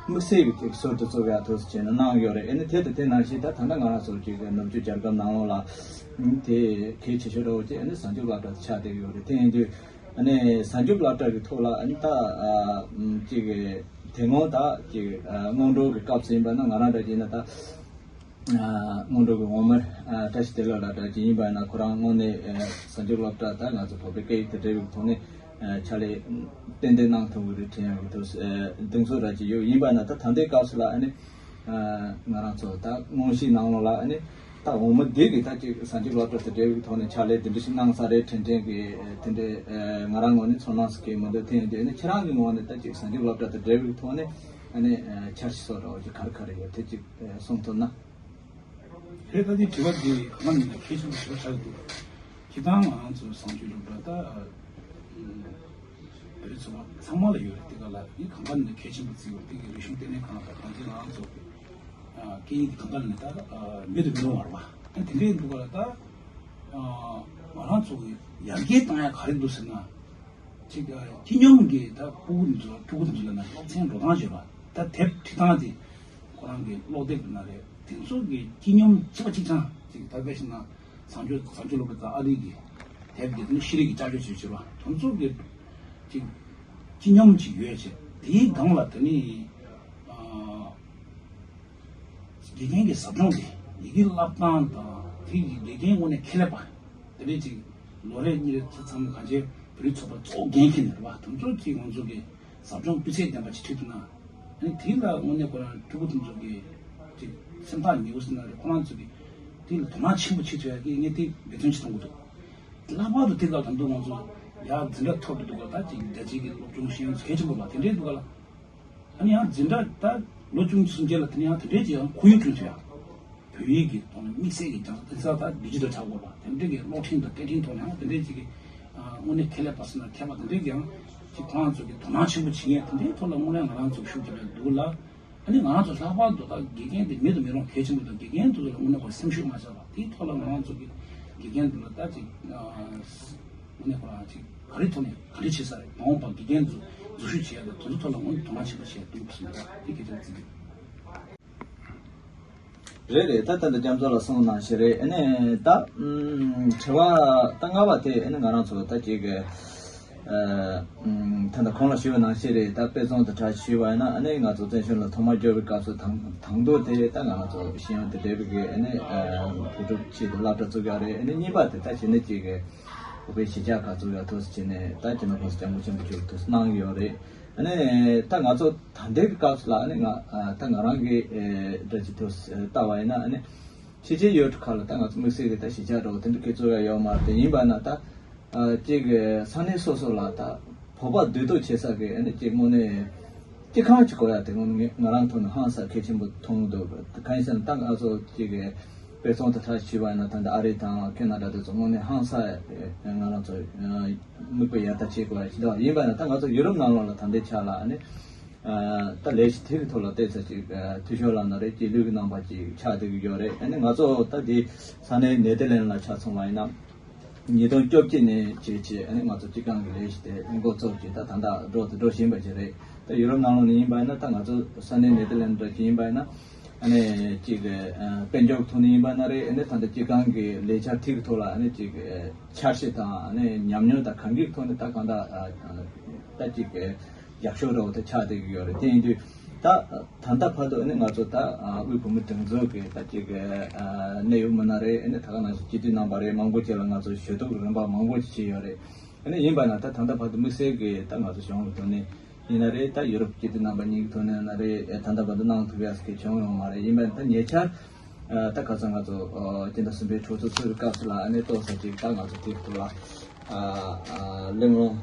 དམིགས་བསལ་གྱི་ཅིག་ཟུར་དུ་བཙུགས་ཡག་ཐུགས་སུ་བྱས་ནས་གནང་ཡོད་རེད། ཨ་ནི་དེ་དང་དེ་ནང་བཞིན་ད་ད་ལྟ་ང་རང་ཚོ་ཅིག་ནུབ་ཕྱོགས་རྒྱལ་ཁབ་ནང་ལོགས་ལ་དེ་གལ་ཆེ་ཤོས་འདྲ་བོ་ཅིག་ཨ་ནི་གཟའ་མཇུག་སློབ་གྲྭ་ཆགས་བསྡད་ཡོད་རེད། དེ་ཡིན་དུས་ཨ་ནི་གཟའ་མཇུག་སློབ་གྲྭ་གི་ཐོག་ལ་ཨ་ནི་ད་ཅིག་དེ་སྔོན་ད་ཅིག་སྔོན་འགྲོ་གི་སྐབས་སུ་ཡིན་པ་ན་ང་རང་འདྲ་བྱས་ན་ད། སྔོན་འགྲོ་གི་འོག་མ་བཀྲ་ཤིས་བདེ་ལེགས་ལགས་འདྲ་ཅིག་ཡིན་པ་ཡིན་ན་ཁོ་རང་དངོས་གནས་གཟའ་མཇུག་སློབ་གྲྭ་ད་ང་ཚོ་བོད་པའི་སྐད་ཡིག་དང་འབྲེལ་བའི་ཐོག་ནས་ཕྱག་ལས་ཏན་ཏན་གནང་ཐུབ་ཀྱི་རེད་དྲན་ཡག་གི་ཐུགས་གདེང་ཚོད་འདྲ་ཅིག་ཡོད། ཡིན་པ་ཡིན་ན་ད་ད་ལྟའི་སྐབས་སུ་ལ་ཨ་ནི་ང་རང་ཚོ་ད་དངོས་གཞིའི་ནང་ལོགས་ལ་ཨ་ནི་ད་འོག་མ་འདི་གི་ད་ཅིག་གཟའ་མཇུག་སློབ་གྲྭ་དང་འབྲེལ་བའི་ཐོག་ནས་ཕྱག་ལས་དེ་འདྲ་ཞིག་གནང་ས་རེད་དྲན་དྲན་གི་དེ་འདྲའི་ང་རང་ངོས་ནས་ཚོར་སྣང་ཟེར་གི་མི་འདུག་དེ་ཡིན་དུས་ཨ་ནི་ཁྱེད་རང་གི་ངོས་ནས་ད་ཅིག་གཟའ་མཇུག་སློབ་གྲྭ་དང་འབྲེལ་བའི་ཐོག་ནས་ཨ་ནི་འཆར་གཞི་སོགས་འདྲ་བོ་ཅིག་ག་རེ་ག་རེ་ཡོད་དེ་ཅིག་གསུང་ཐུབ་ན། རེད། ད་ལྟའི་དྲི་བ་འདི་གང་ཡིན་ན་གལ་ཆེན་པོ་ཞེ་པོ་ཆགས་ཀྱི་འདུག་སྤྱིར་བཏང་ང་རང་ཚོ་གཟའ་མཇུག་སློབ་གྲྭ་ད་བོད་རིགས་ཚོ་ཚང་མ་ལ་ཡོད་རེད། དེ་ག་ལ་ཡིན་གང་ག་ནས་གལ་ཆེན་པོ་བརྩི་བར་དེ་གི་རིག་གཞུང་ལྟེ་གནས་ཁང་དང་གང་ཅི་ང་རང་ཚོ་སྐད་ཡིག་གང་ག་ནས་ད་མེད་དུ་མི་རུང་བ་རེད་པ། དེ་འདྲའི་འདུག་ག་ལ་ད་ང་རང་ཚོ་གི་ཡར་རྒྱས་བཏང་ཡ་ག་རེ་འདུག་ཟེར་ན། ཅིག་སྤྱི་སྙོམས་ཀྱི་ད་ཕྲུ་གུ་འདི་ཚོ་ཕྲུ་གུ་འདི་ཚོ་ལ་ན་སློབ་ཚན་འགྲོ་སྟངས་བྱེད་པ་ད་དེབ་ཁྲིད་སྟངས་དེ་ཁོ་རང་གི་ཀློག་དེབ་ན་རེད། དེ་ཚོ་གི་སྤྱི་སྙོམས་གཅིག་པ་གཅིག་རྐྱང་ཅིག་ད་དཔེ་བཞག་ན་བཟང་སྤྱོད་བཟང་སྤྱོད་སློབ་གྲྭ་དང་ཨ་རི་གི་དེབ་དེ་ཚོ་ཤེས་རིག་གི་ཅ་ཆས་བྱེད་བྱེད་པ་དེ་ཚོ་གི་ཅིག་སྤྱི་སྙོམས་ཅིག་ཡོད་བྱས་དེའི་སྒང་ལ་དེ་ནི། དགེ་རྒན་གྱི་ཟབ་སྦྱོང་དེ་ཡི་གེ་བསླབ་སྟངས་དང་དེ་ཡི་དགེ་རྒན་དངོས་གནས་ཁེ་ལས་པ་དེ་འདྲས་ཅིག་ལོ་རེ་གཉིས་རེ་ཚ་ཚང་གང་ཅི་བོད་རིགས་ཚོགས་པ་གཙོ་བོ་འགན་འཁྱེར་ནས་རེད་པ། དེ་ཚོ་ཅིག་ང་ཚོ་གི་ཟབ་སྦྱོང་སྤུས་ཚད་ལྡན་པ་ཅིག་ཁྲིད་ཐུབ་ན། ཨ་ནི་དེ་ལ་དངོས་གནས་ཁོ་རང་ཕྲུ་གུ་དེ་ཚོ་གི་ཅིག་སེམས་ཐག་ཉེ་བོ་ཟེར་ན་རེད། ཁོ་རང་ཚོ་གི་དེ་ལ་དོ་སྣང་ཆེན་པོ་བྱེད་ཐུབ་ཡ་གི་ངས་དེ་འབད་བརྩོན་ཅིག་གཏོང་གི་འདུག་ལྷག་པར་དུ་དེ་ག་ད་དུང་ང་ཚོ་ཡར་འཛིན་གྲྭ་མཐོ་རུ་འདུག་ག་ད་ཅིག་རྒྱ་ཆེ་གི་སློབ་སྦྱོང་ཤེས་ཡོན་གལ་ཆེན་པོ་ལ་དེ་འདྲས་འདུག་ག་ལ། ཨ་ནི་ཡང་འཛིན་གྲྭ་ད་ལོ་བཅུ་གཉིས་སུམ་བརྒྱད་ལ་དེ་ནས་ཡང་དེ་འདྲའི་ཅིག་ཡང་ཁོར་ཡུག་བསྐྲུན་ཐུབ་ཡ། བོད་ཡིག་གི་ཐོག་ནས་དམིགས་བསལ་གྱི་སྦྱང་ས་དེ་ཚོ་ད་ཌི་ཇི་ཊལ་ཆགས་དགོས་པ་དེ་འདྲའི་གི་གློག་འཕྲིན་དང་སྐད་འཕྲིན་ཐོག་ནས་ཡང་དེ་འདྲའི་ཅིག་གི་དངོས་གནས་ཁེ་ལས་པ་ཟེར་ན་མཁས་པ་དེ་འདྲའི་གི་ཡང་ཅིག་ཁོ་རང་ཚོ་གི་དོ་སྣང་ཆེན་པོ་བྱེད་མཁན་དེ་འདྲའི་ཐོག་ལ་དངོས་གནས་ང་རང་ཚོ་ཤུགས་རྒྱབ་ཡ་འདུག་ལ། ཨ་ནི་ང་རང་ཚོ་ལྷག་པར་དུ་ད་དགེ་རྒན་དེ་མེད་དུ་མི་རུང་གལ་ཆེན་པོ་འདུག་དགེ་རྒན་དེ་ཚོ་ལ་དངོས་གནས་ཁོ་སེམས་ཤུགས་མ་ཆག་པ་དེའི་ཐོག་ལ་ང་རང་ཚོ་གི་དགེ་རྒན་དེ་ལ་ད་ཅིག་དངོས་གནས་ཁོ་རང་ཅིག་ག་རེ་ཐོག་ནས་ག་རེ་བྱེད་ས་རེད། མ་འོངས་པར་དགེ་རྒན་ཚོ་འཛུལ་ཞུགས་བྱེད་ཡ་དང་དེ་ཚོ་ཐོག་ལ་དངོས་གནས་དོ་སྣང་ཆེན་པོ་བྱས་འདུག་ཟེར་ནས་དེ་སྐད་ཆ་བརྩི་གི། རེད་རེད། ད་ད་ལྟ་རྒྱ་མཚོ་ལགས་གསུངས་ནང་བཞིན་རེད། ཨ་ནི་ད་ཨམ་དྲི་བ་ད་ལྔ་པ་དེ་ཨ་ནི་ང་རང་ཚོ་ད་ཅིག་གི་ཨ་ཨམ་ད་ལྟ་གོང་ལ་ཞུས་པ་ནང་བཞིན་རེད། ད་དཔེ་མཚོན་དུ་གྲ་ཞུས་པ་ཡིན་ན་ཨ་ནི་ང་ཚོ་བཙན་བྱོལ་ལ་ཐོག་མར་འབྱོར་བའི་སྐབས་སུ་དང་དང་ཐོག་དེ་ད་ང་རང་ཚོ་ཤེས་ཡོན་དང་འབྲེལ་བའི་གི་ཨ་ནི་ཨ་བོད་ཕྲུག་ཆེད་དུ་སློབ་གྲྭ་བཙུགས་ཡག་རེད། ཨ་ནི་གཉིས་པ་དེ་ད་གཞི་ནས་ཅིག་གི་བོད་པའི་གཞིས་ཆགས་ཁག་བཙུགས་ཡག་ཐུགས་སུ་བྱས་ནས་ད་སྤྱི་ནོར་གོང་ས་སྐྱབས་མགོན་ཆེན་པོ་མཆོག་གིས་ཐུགས་སུ་གནང་གི་ཡོད་རེད། ཨ་ནི་ད་ང་ཚོ་ད་ལྟའི་གི་སྐབས་སུ་ལ་ཨ་ནི་ང་ཨ་ད་ང་རང་གི་ཨེ་འདྲ་ཅིག་ཐུགས་སུ་ལྟ་བ་ཡིན་ན་ཨ་ནི་ཕྱི་རྒྱལ་ཡུལ་གྲུ་ཁག་ལ་ད་ང་ཚོ་དམིགས་བསལ་གི་ད་གཞིས་ཆགས་འདྲ་བོ་དེ་འདྲ་གི་བཙུགས་ཡག་ཡོད་མ་རེད། དེ་ཡིན་པ་ན་ད་ཨ་ཅིག་ས་གནས་སོ་སོ་ལ་ད་བོད་པ་འདུས་གཏོགས་བྱེད་ས་གི་ཨ་ནི་ཅིག་དངོས་གནས་སྤྱི་ཁང་ཅིག་དགོས་ཡག་དེ་དངོས་གནས་ང་རང་ཐོག་ནས་ཧང་སང་གལ་ཆེན་པོ་མཐོང་གི་འདུག་གང་ཡིན་ཟེར་ན་ད་ང་ཚོ་ཅིག་གི་དཔེ་མཚོན་དུ་ཆ་བཞག་པ་ཡིན་ན་ད་ལྟ་ཨ་རི་དང་ཁེ་ན་ཌ་དེ་ཚོ་དངོས་གནས་ཧང་སང་ང་རང་ཚོ་མིག་དཔེ་ཡར་ལྟ་བྱེད་དགོས་ཡག་ཅིག་འདུག་ཡིན་པ་ན་ད་ང་ཚོ་ཡུ་རོབ་ནང་ལོགས་ལ་ད་ལྟའི་ཆ་ལ་ཨ་ནི། ད་ལས་གཞི་དེ་གི་ཐོག་ལ་བལྟས་ཚར་ཅིག་འཐུས་ཤོར་ལབ་ན་རེད། སྐྱིད་ལུས་ཀྱི་རྣམ་པ་ཅིག་ཆགས་བསྡད་ཀྱི་ཡོད་རེད། ཨ་ནི་ང་ཚོ་ད་འདི་ས་གནས་ནེ་ཐར་ལེན་ལ་ཆ་མཚོན་པ་ཡིན་ན་ཉིས་སྟོང་བཅོ་བརྒྱད་ནས་བྱས་བྱས་ཨ་ནི་ང་ཚོ་སྤྱི་ཁང་གི་ལས་གཞི་དེ་འགོ་བཙུགས་ཀྱིས་ད་ད་ལྟ་འགྲོ་དང་འགྲོ་བཞིན་པ་ཅིག་རེད། ད་ཡུ་རོབ་ནང་ལོགས་ནས་ཡིན་པ་ཡིན་ན་ད་ང་ཚོ་ས་གནས་ནེ་ཐར་ལེན་འདྲ་ཅིག་ཡིན་པ་ཡིན་ན་ཨ་ནི་ཅིག་དཔལ་འབྱོར་གྱི་ཐོག་ནས་ཡིན་པ་ན་རེད། ཨ་ནི་ད་ལྟ་སྤྱི་ཁང་གི་ལས་འཆར་དེ་གི་ཐོག་ལ་ཨ་ནི་ཅིག་འཆར་གཞི་དང་ཨ་ནི་ཉམས་མྱོང་དང་གང་གི་ཐོག་ནས་ད་གང་ལྟར་ད་ཅིག་ཡག་ཤོས་འདྲ་བོ་དེ་ཆགས་བསྡད་ཀྱི་ཡོད་རེད། དེ་ཡིན་དུས་ད་ད་ལྟ་བར་དུ་ཨ་ནི་ང་ཚོ་ད་དབུས་བོད་མིའི་སྒྲིག་འཛུགས་ཀྱི་ད་ཅིག་གནད་ཡོད་མི་སྣ་རེད། ཨ་ནི་ད་ག་ནང་བཞིན་སྤྱི་འཐུས་རྣམ་པ་རེད། མང་པོ་ཅིག་ལ་ང་ཚོ་ཞུ་གཏུག་རིམ་པ་མང་པོ་ཅིག་བྱས་ཡོད་རེད། ཨ་ནི་ཡིན་པ་ན་ད་ད་ལྟ་བར་དུ་དམིགས་བསལ་གྱི་ད་ང་ཚོ་གཞུང་གི་ཐོག་ནས་ཡིན་ན་རེད། ད་ཡུ་རོབ་སྤྱི་འཐུས་རྣམ་པ་གཉིས་ཀྱི་ཐོག་ནས་ཡིན་ན་རེད། ད་ལྟ་བར་དུ་གནང་ཐུབ་ཡག་ཟེར་མཁན་བྱུང་ཡོད་མ་རེད། ཡིན་པ་ན་ད་ཉེ་ཆར་ད་ག་ཚོད་ང་ཚོ་སྤྱི་ཟླ་གསུམ་པའི་གྲོས་ཚོགས་ཚོགས་པའི་སྐབས་སུ་ལ་ཨ་ནི་ཏོག་ཙམ་ཅིག་ད་ང་ཚོ་དེ་གི་ཐོག་ལ་གླེང་སློང་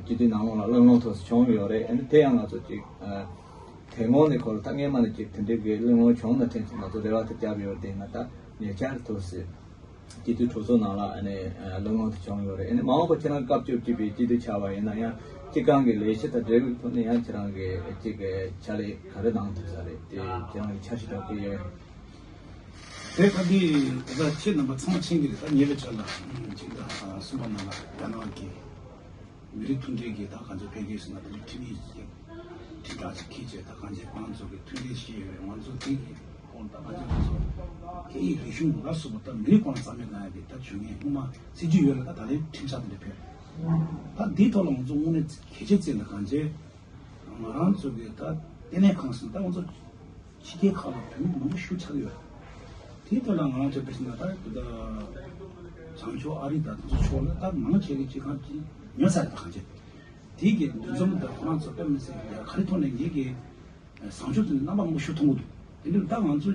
སྤྱི་འཐུས་ནང་ལོགས་ལ་གླེང་སློང་ཏོག་ཙམ་བྱུང་ཡོད་རེད། ཨ་ནི་དེ་ཡང་ང་ཚོ་ཅིག་དེ་སྔོན་ནས་ཁོ་ལ་ད་སྔས་མ་ནས་ཅིག་དེ་འདྲའི་གི་གླེང་སློང་བྱུང་ན་དྲན་ཅིག་ང་ཚོ་རེ་བ་དེ་བརྒྱབ་ཡོད་རེད། དེ་ཡིན་ན་ད་ ཉེ་ཆར་ཐོག་སེ་སྤྱི་འཐུས་གྲོས་ཚོགས་ནང་ལ་ཨ་ནི་ལུང་ངོ་དུ་བྱུང་ཡོད་རེད། ཨ་ནི་མ་འོངས་པ་ཁྱེད་རང་སྐབས་བཅུ་གཅིག་པའི་སྤྱི་འཐུས་ཆགས་པ་ཡིན་ན་ཡང་སྤྱི་ཁང་གི་ལས་གཞི་དང་འབྲེལ་བའི་ཐོག་ནས་ཡང་ཁྱེད་རང་གི་གཅིག་གི་ཕྱག་ལས་ག་རེ་གནང་ཐུབ་ས་རེད་དེ་ཁྱེད་རང་གི་འཆར་གཞི་འདྲ་པོ་ཡོད། དེ་ད་འདི་ད་ལྟ་ཁྱེད་རྣམ་པ་ཚང་མ་མཁྱེན་གྱི་རེད། ད་ཉེ་བའི་ཆར་ལ་གཅིག་ད་གསུམ་པ་ནང་ལ་རྒྱ་ནག་གི་མི་རིགས་མཐུན་སྒྲིལ་གྱི་ད་གང་ཚོད་འཕེལ་རྒྱས་སུ་ན་དེ་ཁྲིམས་ཡིག་ཅིག་ཁྲིམས་ཐག་ཅིག་འཁྱེར་བྱས་ད་གང་ཅི་ཁོང་ཚོ་གི་མཐུན་སྒྲིལ་ཞིག་ཡོད་རེད། ང་ཚོ་དེ་གི་ཁོང་ད་གང་ཅི་ང་ཚོ་སྐད་ཡིག་རིག་གཞུང་ལ་སོགས་པ་ད་མི་རིགས་ཁོ་ན་རྩ་མེད་གཏོང་ཡ་གི་ད་བྱུང་ངེས་སྔོན་མ་སྲིད་ཇུས་ཡོད་ལ་ད་ད་ལན་ཁྲིམས་འཆར་དེ་འདྲ་ཕེབས། ད་འདིའི་ཐོག་ལ་ང་ཚོ་དངོས་གནས་གལ་ཆེ་བརྩིས་ན་གང་ཅི་ང་རང་ཚོ་གི་ད་ལྟེ་གནས་ཁང་སོང་ད་ང་ཚོ་ཕྱི་རྒྱལ་ཁག་ལ་བོད་མི་མང་པོ་ཞིག་ཆགས་ཡོད། དེའི་ཐོག་ལ་ང་རང་ཚོ་དཔེ་བཞིན་ན་ད་ད་བྱང་ཕྱོགས་ཨ་རི་དང་དེ་ཚོ་ཕྱོགས་ལ་ད་མང་ཆེ་གི་སྤྱི་ཁང་གི་ཉོ་ཚར་དང་གཅིག་དེའི་གི་འདུ་འཛོམས་དང་ཁོ་རང་ཚོ་དཔེ་མི་སྲིད་ཡ་ག་རེ་ཐོག་ནས་ངེད་ཀྱི་བཟང་སྤྱོད་དེ་རྣམ་པ་མང་པོ་ཞིག་མཐོང་གི་འདུག་དེ་འདྲ་ད་ང་ཚོ་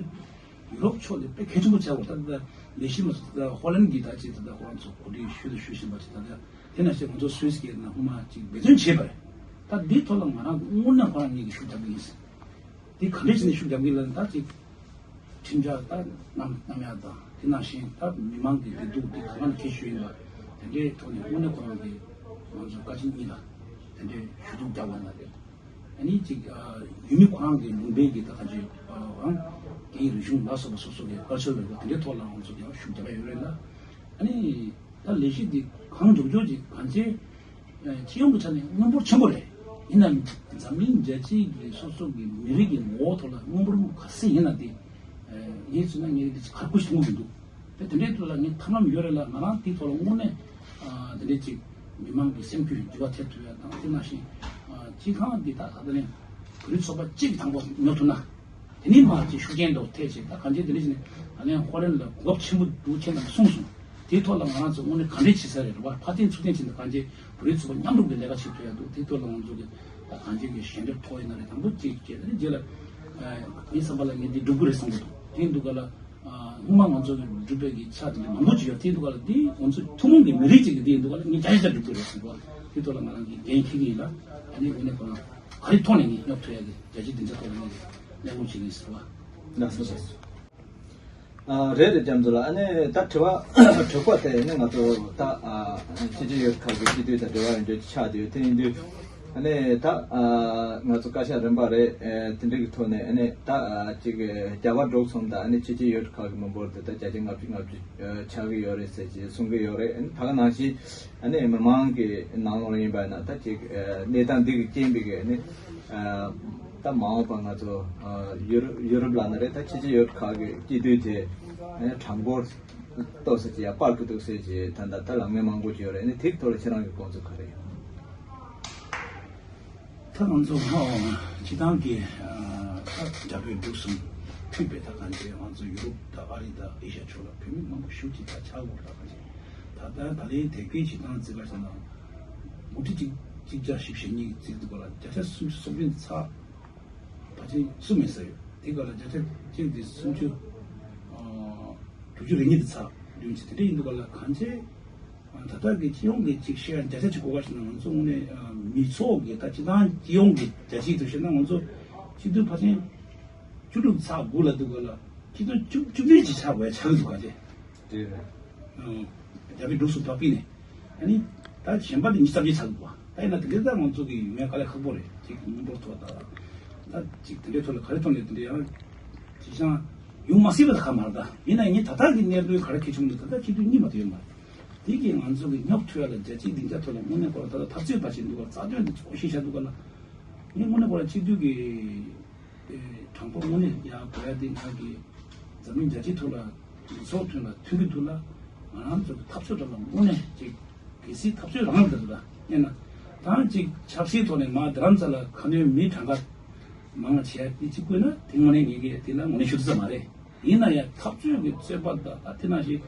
ཡུ་རོབ་ཕྱོགས་དེ་དཔེ་གལ་ཆེན་པོ་ཆགས་པ་ད་ད་ལས་གཞི་མ་སོང་ད་ཧོ་ལན་གྱི་ད་ཅིག་ད་ཁོ་རང་ཚོ་གོ་སྒྲིག་ཞུ་དང་ཞུ་བཞིན་པ་ཅིག་ད་ད་དེ་ན་ཞེ་ང་ཚོ་སུད་སི་གི་ན་ཧུ་མ་ཅིག་འབད་བརྩོན་བྱས་པ་རེད། ད་འདིའི་ཐོག་ལ་ང་རང་དངོས་གནས་ཁོ་རང་ངེད་ཀྱི་ཤུགས་རྒྱབ་ཀྱི་ཡིན། དེ་ག་འདྲས་བྱས་ནས་ཤུགས་རྒྱབ་ཀྱི་ལ་ད་ཅིག་ཁྲིམས་འཆར་ད་རྣམ་རྣམ་ཡག་དང་དེ་ནང་བཞིན་ད་མི་མང་གི་བདེ་སྡུག་དེ་གང་ལ་གལ་ཤོས་ཡིན་པ་དེ་འདྲའི་ཐོག་ནས་དངོས་གནས་ཁོ་རང་གི་ང་ཚོ་བཀའ་སྤྱི་གཉིས་ལ་དེ་འདྲའི་ཞུ་གཏུག་རྒྱག་པ་ན་རེད། ཨ་ནི་ཅིག་ཡུལ་མི་ཁོ་རང་གི་ལུང་པའི་གི་ད་ག་ཅིག་རང་སྐད་ཡིག་རིག་གཞུང་ལ་སོགས་པ་སོ་སོ་གི་ཀལ་ཆར་ལ་དེ་འདྲའི་ཐོག་ལ་ང་ཚོ་ཡང་ཤུགས་རྒྱབ་ཡ་ཡོད་རེད་ལ། ཨ་ནི། ད་ལས་གཞི་འདི་གང་མགྱོགས་མགྱོགས་ཀྱིས་གང་ཅི། སྤྱི་ཡོངས་ཀྱི་ཆ་ནས་དངོས་འབོར་ཆེན་པོ་རེད། ཡིན་ནའང་འཛམ་གླིང་རྒྱལ་སྤྱིའི་གི་སོ་སོ་གི་མི་རིགས་ཀྱི་ངོ་བོ་ཐོག་ལ་དངོས་འབོར་ག་ཚད་ཡིན་ན་དེ། ངས་བྱས་ན་ངས་འདི་ཁག་པོ་ཞིག་མཐོང་གི་མི་འདུག་དེ་དེ་འདྲའི་ཐོག་ལ་ངས་ཐབས་ལམ་ཡོད་རེད་ལ་ང་རང་དེའི་ཐོག་ལ་དངོས་གནས། དེ་འདྲའི་ཅིག་མི་མང་གི་སེམས་རྒྱུད་འགྱུར་བ་ཐེབས་ཐུབ་ཡ་དང་དེ་ནང་བཞིན། སྤྱི་ཁང་འདི་དག་ད་ལྟ་ནས་བོད་རིགས་ཚོགས་པ་གཅིག་དང་པོ་ཉོ་ཐུབ་ན། དེ་ནས་མར་ཅིག་ཤུགས་རྐྱེན་འདྲ་བོ་ཐེབས་བྱས་ད་གང་ཅི་དེ་འདྲ་བྱས་ནས་ད་ལན་ཧོ་ལན་ལ་གོ་སྐབས་ཆེན་པོ་འདུག་ཁྱེད་རྣམས་གསུངས་སོང་། དེའི་ཐོག་ལ་ང་རང་ཚོ་དངོས་གནས་ག་འདྲས་བྱེད་ས་རེད་རེད་བ། ཕར་འཐེན་ཚུར་འཐེན་བྱས་ནས་གང་ཅི་བོད་རིགས་ཚོགས་པ་མཉམ་རུབ་ཀྱི་ལས་ཀ་བྱེད་ཐུབ་ཡ་འདུག་དེའི་ཐོག་ལ་ང་ཚོ་གི་ད་གང་ཅི་གི་ཞལ་འདེབས་ཐོག་ཡིན་ན་རེད་དང་པོ་གཅིག་བྱས་ད་ནི་རྗེས་ལ་ངའི་བསམ་པ་ལ་ངས་འདི་སྒྲུབ་དགོས་རེད་བསམ་གི་འདུག་དེ་འདུག་ག་ལ་སྔོན་མ་ང་ཚོ་གི་སྒྲུབ་པའི་གི་ཆ་དེ་འདྲ་མང་པོ་ཅིག་ཡོད་དེ་འདུག་ག་ལ་འདི་ང་ཚོ་ཐུན་མོང་གི་མི་རིགས་ཅིག་གི་འདི་འདུག་ག་ལ་ངས་བརྒྱ་ཆ་བརྒྱ་སྒྲུབ་དགོས་རེད་བསམ་གི་འདུག་དེའི་ཐོག་ལ་ང་རང་གི་འགན་འཁྱེར་གི་ཡིན་ལ་ཨ་ནི་དངོས་གནས་ཁོ་རང་། ག་རེ་ཐོག་ནས་ངས་སྙོབ་ཐུབ་ཡ་གི་རྒྱལ་སྤྱིའི་སྡིངས་ཆ་ཐོག་ལ་ངས་གླེང་སློང་བྱེད་ཀྱི་ཡིན་ཟེར་བ། ལགས་སོ་ལགས་སོ། ཨ་རེད་རེད་རྒྱ་མཚོ་ལགས། ཨ་ནི་ད་དྲི་བ་དྲི་བ་དེ་ནི་ང་ཚོ་ད་ཨ་ཕྱི་རྒྱལ་ཡུལ་ཁག་གི་སྤྱི་འཐུས་དང་འབྲེལ་བ་ཡོད་འདོད་ཆགས་བསྡད་ཡོད་དེ་ཡིན་དུས་ཨ་ནི་ད་ཨ་ང་ཚོ་བཀའ་ཤག་རིམ་པ་རེད། ཨ་དེ་འདྲ་གི་ཐོག་ནས་ཨ་ནི་ད་ཨ་ཅིག་རྒྱ་གར་འགྲོ་སོང་ད་ཨ་ནི་ཕྱི་རྒྱལ་ཡུལ་ཁག་གི་མི་འབོར་དེ་ད་བརྒྱ་ཆ་ལྔ་བཅུ་ལྔ་བཅུ་ཆགས་ཀྱི་ཡོད་རེད་ཟེར་གྱི་གསུང་གི་ཡོད་རེད། ཨ་ནི་ད་ག་ནང་བཞིན། ཨ་ནི་མི་མང་གི་ནང་ལོགས་ཡིན་པ་ན་ད་ཅིག་གནས་སྟངས་འདི་གི་རྐྱེན་པས་ཀྱི་ནི་ད་མ་འོངས་པ་ང་ཚོ་ཡུ་རོབ་ཡུ་རོབ་ལ་ན་རེད་ད་ཕྱི་རྒྱལ་ཡུལ་ཁག་གི་སྐྱིད་སྡུག་དེ་གྲངས་འབོར་ཏོག་ཙམ་ཅིག་ཡར་སྤར་གི་འདུག་ཟེར་གྱི་ད་ད་ད་ལམ་ངན་མང་པོ་ཅིག་ཡོད་རེད། ཨ་ནི་དེ་གི་ཐོག་ལ་ཁྱེད་རང་གི་དགོངས་ཚུལ་ག་རེ་ཡོད། ད་ང་ཚོ་ཧ་སྤྱི་བཏང་གི་ད་རྒྱ་བོད་འབྲུག་གསུམ་མཐུན་པའི་ད་གང་ཅི་ང་ཚོ་ཡུ་རོབ་དང་ཨ་རི་དང་ཨེ་ཤ་ཡ་ཕྱོགས་ལ་བོད་མི་མང་པོ་ཞེ་ཅིག་ད་ཆགས་ཡོད་ད་གང་ཅི། ད་ལྟ་ད་ལན་དེ་གའི་སྤྱི་བཏང་རྩིས་པ་བྱས་ན་མུ་ཁྲི་གཅིག་གཅིག་བརྒྱ་བཞི་བཅུ་ཞེ་གཉིས་རྩིས་འདུག་ག་ལ་བརྒྱ་ཆ་སུམ་ཅུ་སོ་བདུན་ཚགས་ཕལ་ཆེར་སུ་མེད་ས་ཡོད། དེ་ག་ལ་བརྒྱ་ཆ་གཅིག་དེ་སུམ་ཅུ་དྲུག་ཅུ་རེ་གཉིས་དེ་ཚགས་བདུན་ཅིག་དེ་འདྲ་ཡིན་འདུག་ག་ལ་གང་ཅི། ད་ལྟ་གི་སྤྱི་ཡོངས་ཀྱི་ཅིག་བཤད་ཡ་བརྒྱ་ཆ་གཅིག་གོ་བ་ཞིག་ན་ང་ཚོ་དངོས་གནས་མི་ཚོགས་ཀྱི་ད་སྤྱི་བཏང་སྤྱི་ཡོངས་ཀྱི་བརྒྱ་ཆ་གཅིག་ཏུ་བཤད་ན་ང་ཚོ་སྤྱི་འཐུས་ཕལ་ཆེར་བཅུ་དྲུག་ཚགས་དགུ་ལ་འདུག་ག་ལ་སྤྱི་འཐུས་བཅུ་བཅུ་བདུན་ཅིག་ཆགས་དགོས་ཆགས་ཀྱི་འདུག་ག་ཅེ། རེད་རེད། རྒྱ་བོད་འབྲུག་གསུམ་དག་པའི་ནས་ཨ་ནི་ད་གཞན་པ་དེ་ཉི་ཤུ་རྩ་བརྒྱད་ཆགས་འདུག་བ། ད་ཡིན་ན་དེ་འདྲའི་ད་ང་ཚོ་གི་ཡོང་ཡ་དཀའ་ལས་ཁག་པོ་རེད། ཅིག་མི་འབོར་ཐོག་ད་ད་ཅིག་དེ་འདྲའི་ཐོག་ལ་ག་རེ་ཐོག་ནས་དེ་འདྲའི་ཡང་ཅིག་ཅང་ཡོང་མ་སྲིད་པ་ད་ག་མ་རེད། ད་ཡིན་ན་ངས་ད་ལྟ་གི་གནས་ཚུལ་ག་རེ་གལ་ཆེན་པོ་འདུག་ད་ལྟ་སྤྱི་འཐུས་གཉིས་མ་གཏོགས་ཡོད་མ་རེད། དེ་གིས་ང་ཚོ་གི་སྙོབ་ཐུབ་ཡ་ལ་རྒྱལ་སྤྱིའི་སྡིངས་ཆ་ཐོག་ལ་དངོས་གནས་ཁོ་རང་ད་ལྟ་འཐབ་རྩོད་པ་ཞིག་འདུག་ག་རྩ་དོན་དེ་ཚོ་ཤེས་བྱ་འདུག་ག་ལ། ངས་དངོས་གནས་ཁོ་རང་སྤྱི་འཐུས་ཀྱི་གྲངས་འབོར་དངོས་གནས་ཡར་འགྲོ་ཡ་དེ་ང་གི་འཛམ་གླིང་རྒྱལ་སྤྱིའི་ཐོག་ལ་མི་ཚོགས་མཐུན་ལ་མཐུན་གྱི་འདུག་ལ། ང་རང་ཚོ་གི་འཐབ་རྩོད་ཐོག་ལ་དངོས་གནས་ཅིག་གལ་སྲིད་འཐབ་རྩོད་རང་ལ་འདུག་ལ་ཡིན་ན་ད་ཅིག་ཆབ་སྲིད་ཐོག་ནས་མ་རྡ་རམ་ས་ལ་ཁ་སྣོན་མི་གྲངས་ཀ་མང་ང་བྱས་ཏེ་གཅིག་བསྐོས་ན་དེ་དངོས་གནས་ངེད་ཀྱིས་དེ་ལ་ངོས་ལེན་ཞུ་ཐུབ་ས་མ་རེད། ཡིན་ན་ཡང་འཐབ་རྩོད་ཀྱི་རྩོད་པ་དང་ད་དེ་ནང་བཞིན་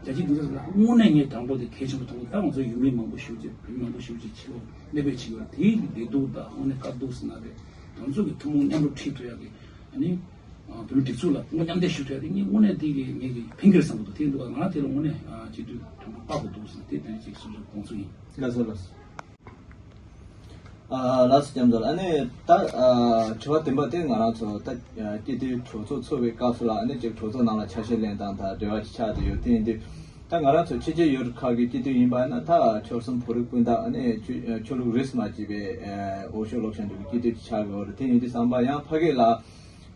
རྒྱལ་སྤྱིའི་སྡིངས་ཆ་ལ་དངོས་གནས་ངས་དྲང་པོ་དེ་གལ་ཆེན་པོ་མཐོང་གི། ད་ང་ཚོ་ཡུལ་མི་མང་པོ་ཞེ་པོ་ཅིག་བོད་མི་མང་པོ་ཞེ་པོ་ཅིག་ཕྱི་ལོགས་གནས་སྤོས་བྱེད་ཀྱི་ཡོད་རེད། དེའི་གི་བདེ་སྡུག་དང་དངོས་གནས་དཀའ་སྡུག་ཟེར་ན་རེད། དང་ཚོ་གི་ཐུན་མོང་མཉམ་རུབ་ཁྲིད་ཐུབ་ཡག་གི་ཨ་ནི་བོད་མི་སྒྲིག་འཛུགས་ལ་ངོ་མཉམ་འདེགས་ཞུ་ཐུབ་ཡག་དེ་ངས་དངོས་གནས་དེ་གི་ངས་གི་ཕན་གྱི་རེད་བསམ་གི་འདུག་དེ་འདུག་ག་ང་དེ་ལ་དངོས་གནས་ཅིག་དུས་དྲང་པོ་དཔག་གི་འདུག་ཟེར་ན་དེ་དོན་ཅིག་སོ་སོ་དགོངས་ཚུལ་ཡིན། ལགས་སོ་ལགས་སོ། ཨ་ལགས་སོ། སྐྱབས་མགོན་ལགས། ཨ་ནི་ད་ཨ་དྲི་བ་བདུན་པ་དེ་ང་རང་ཚོ་ད་ཨ་སྤྱི་འཐུས་གྲོས་ཚོགས་ཚོགས་པའི་སྐབས་སུ་ལ་ཨ་ནི་ཅིག་གྲོས་ཚོགས་ནང་ལ་ཆ་ཤས་ལེན་སྟངས་དང་འབྲེལ་བ་ཅིག་ཆགས་བསྡད་ཡོད། དེ་ཡིན་དུས་ད་ང་རང་ཚོ་ཕྱི་རྒྱལ་ཡུལ་ཁག་གི་སྤྱི་འཐུས་ཡིན་པ་ན་ད་ཆོལ་གསུམ་བོད་རིགས་སྤུན་ཟླ་ཨ་ནི་ཆོས་ཆོས་ལུགས་རིས་མ་བརྩིས་པའི་ཨ་འོས་ཤོག་སློག་བཞིན་འདུག་གི་སྤྱི་འཐུས་ཅིག་ཆགས་ཀྱི་ཡོད་རེད། དེ་ཡིན་དུས་ཙམ་པ་ཡང་ཕ་གི་ལ་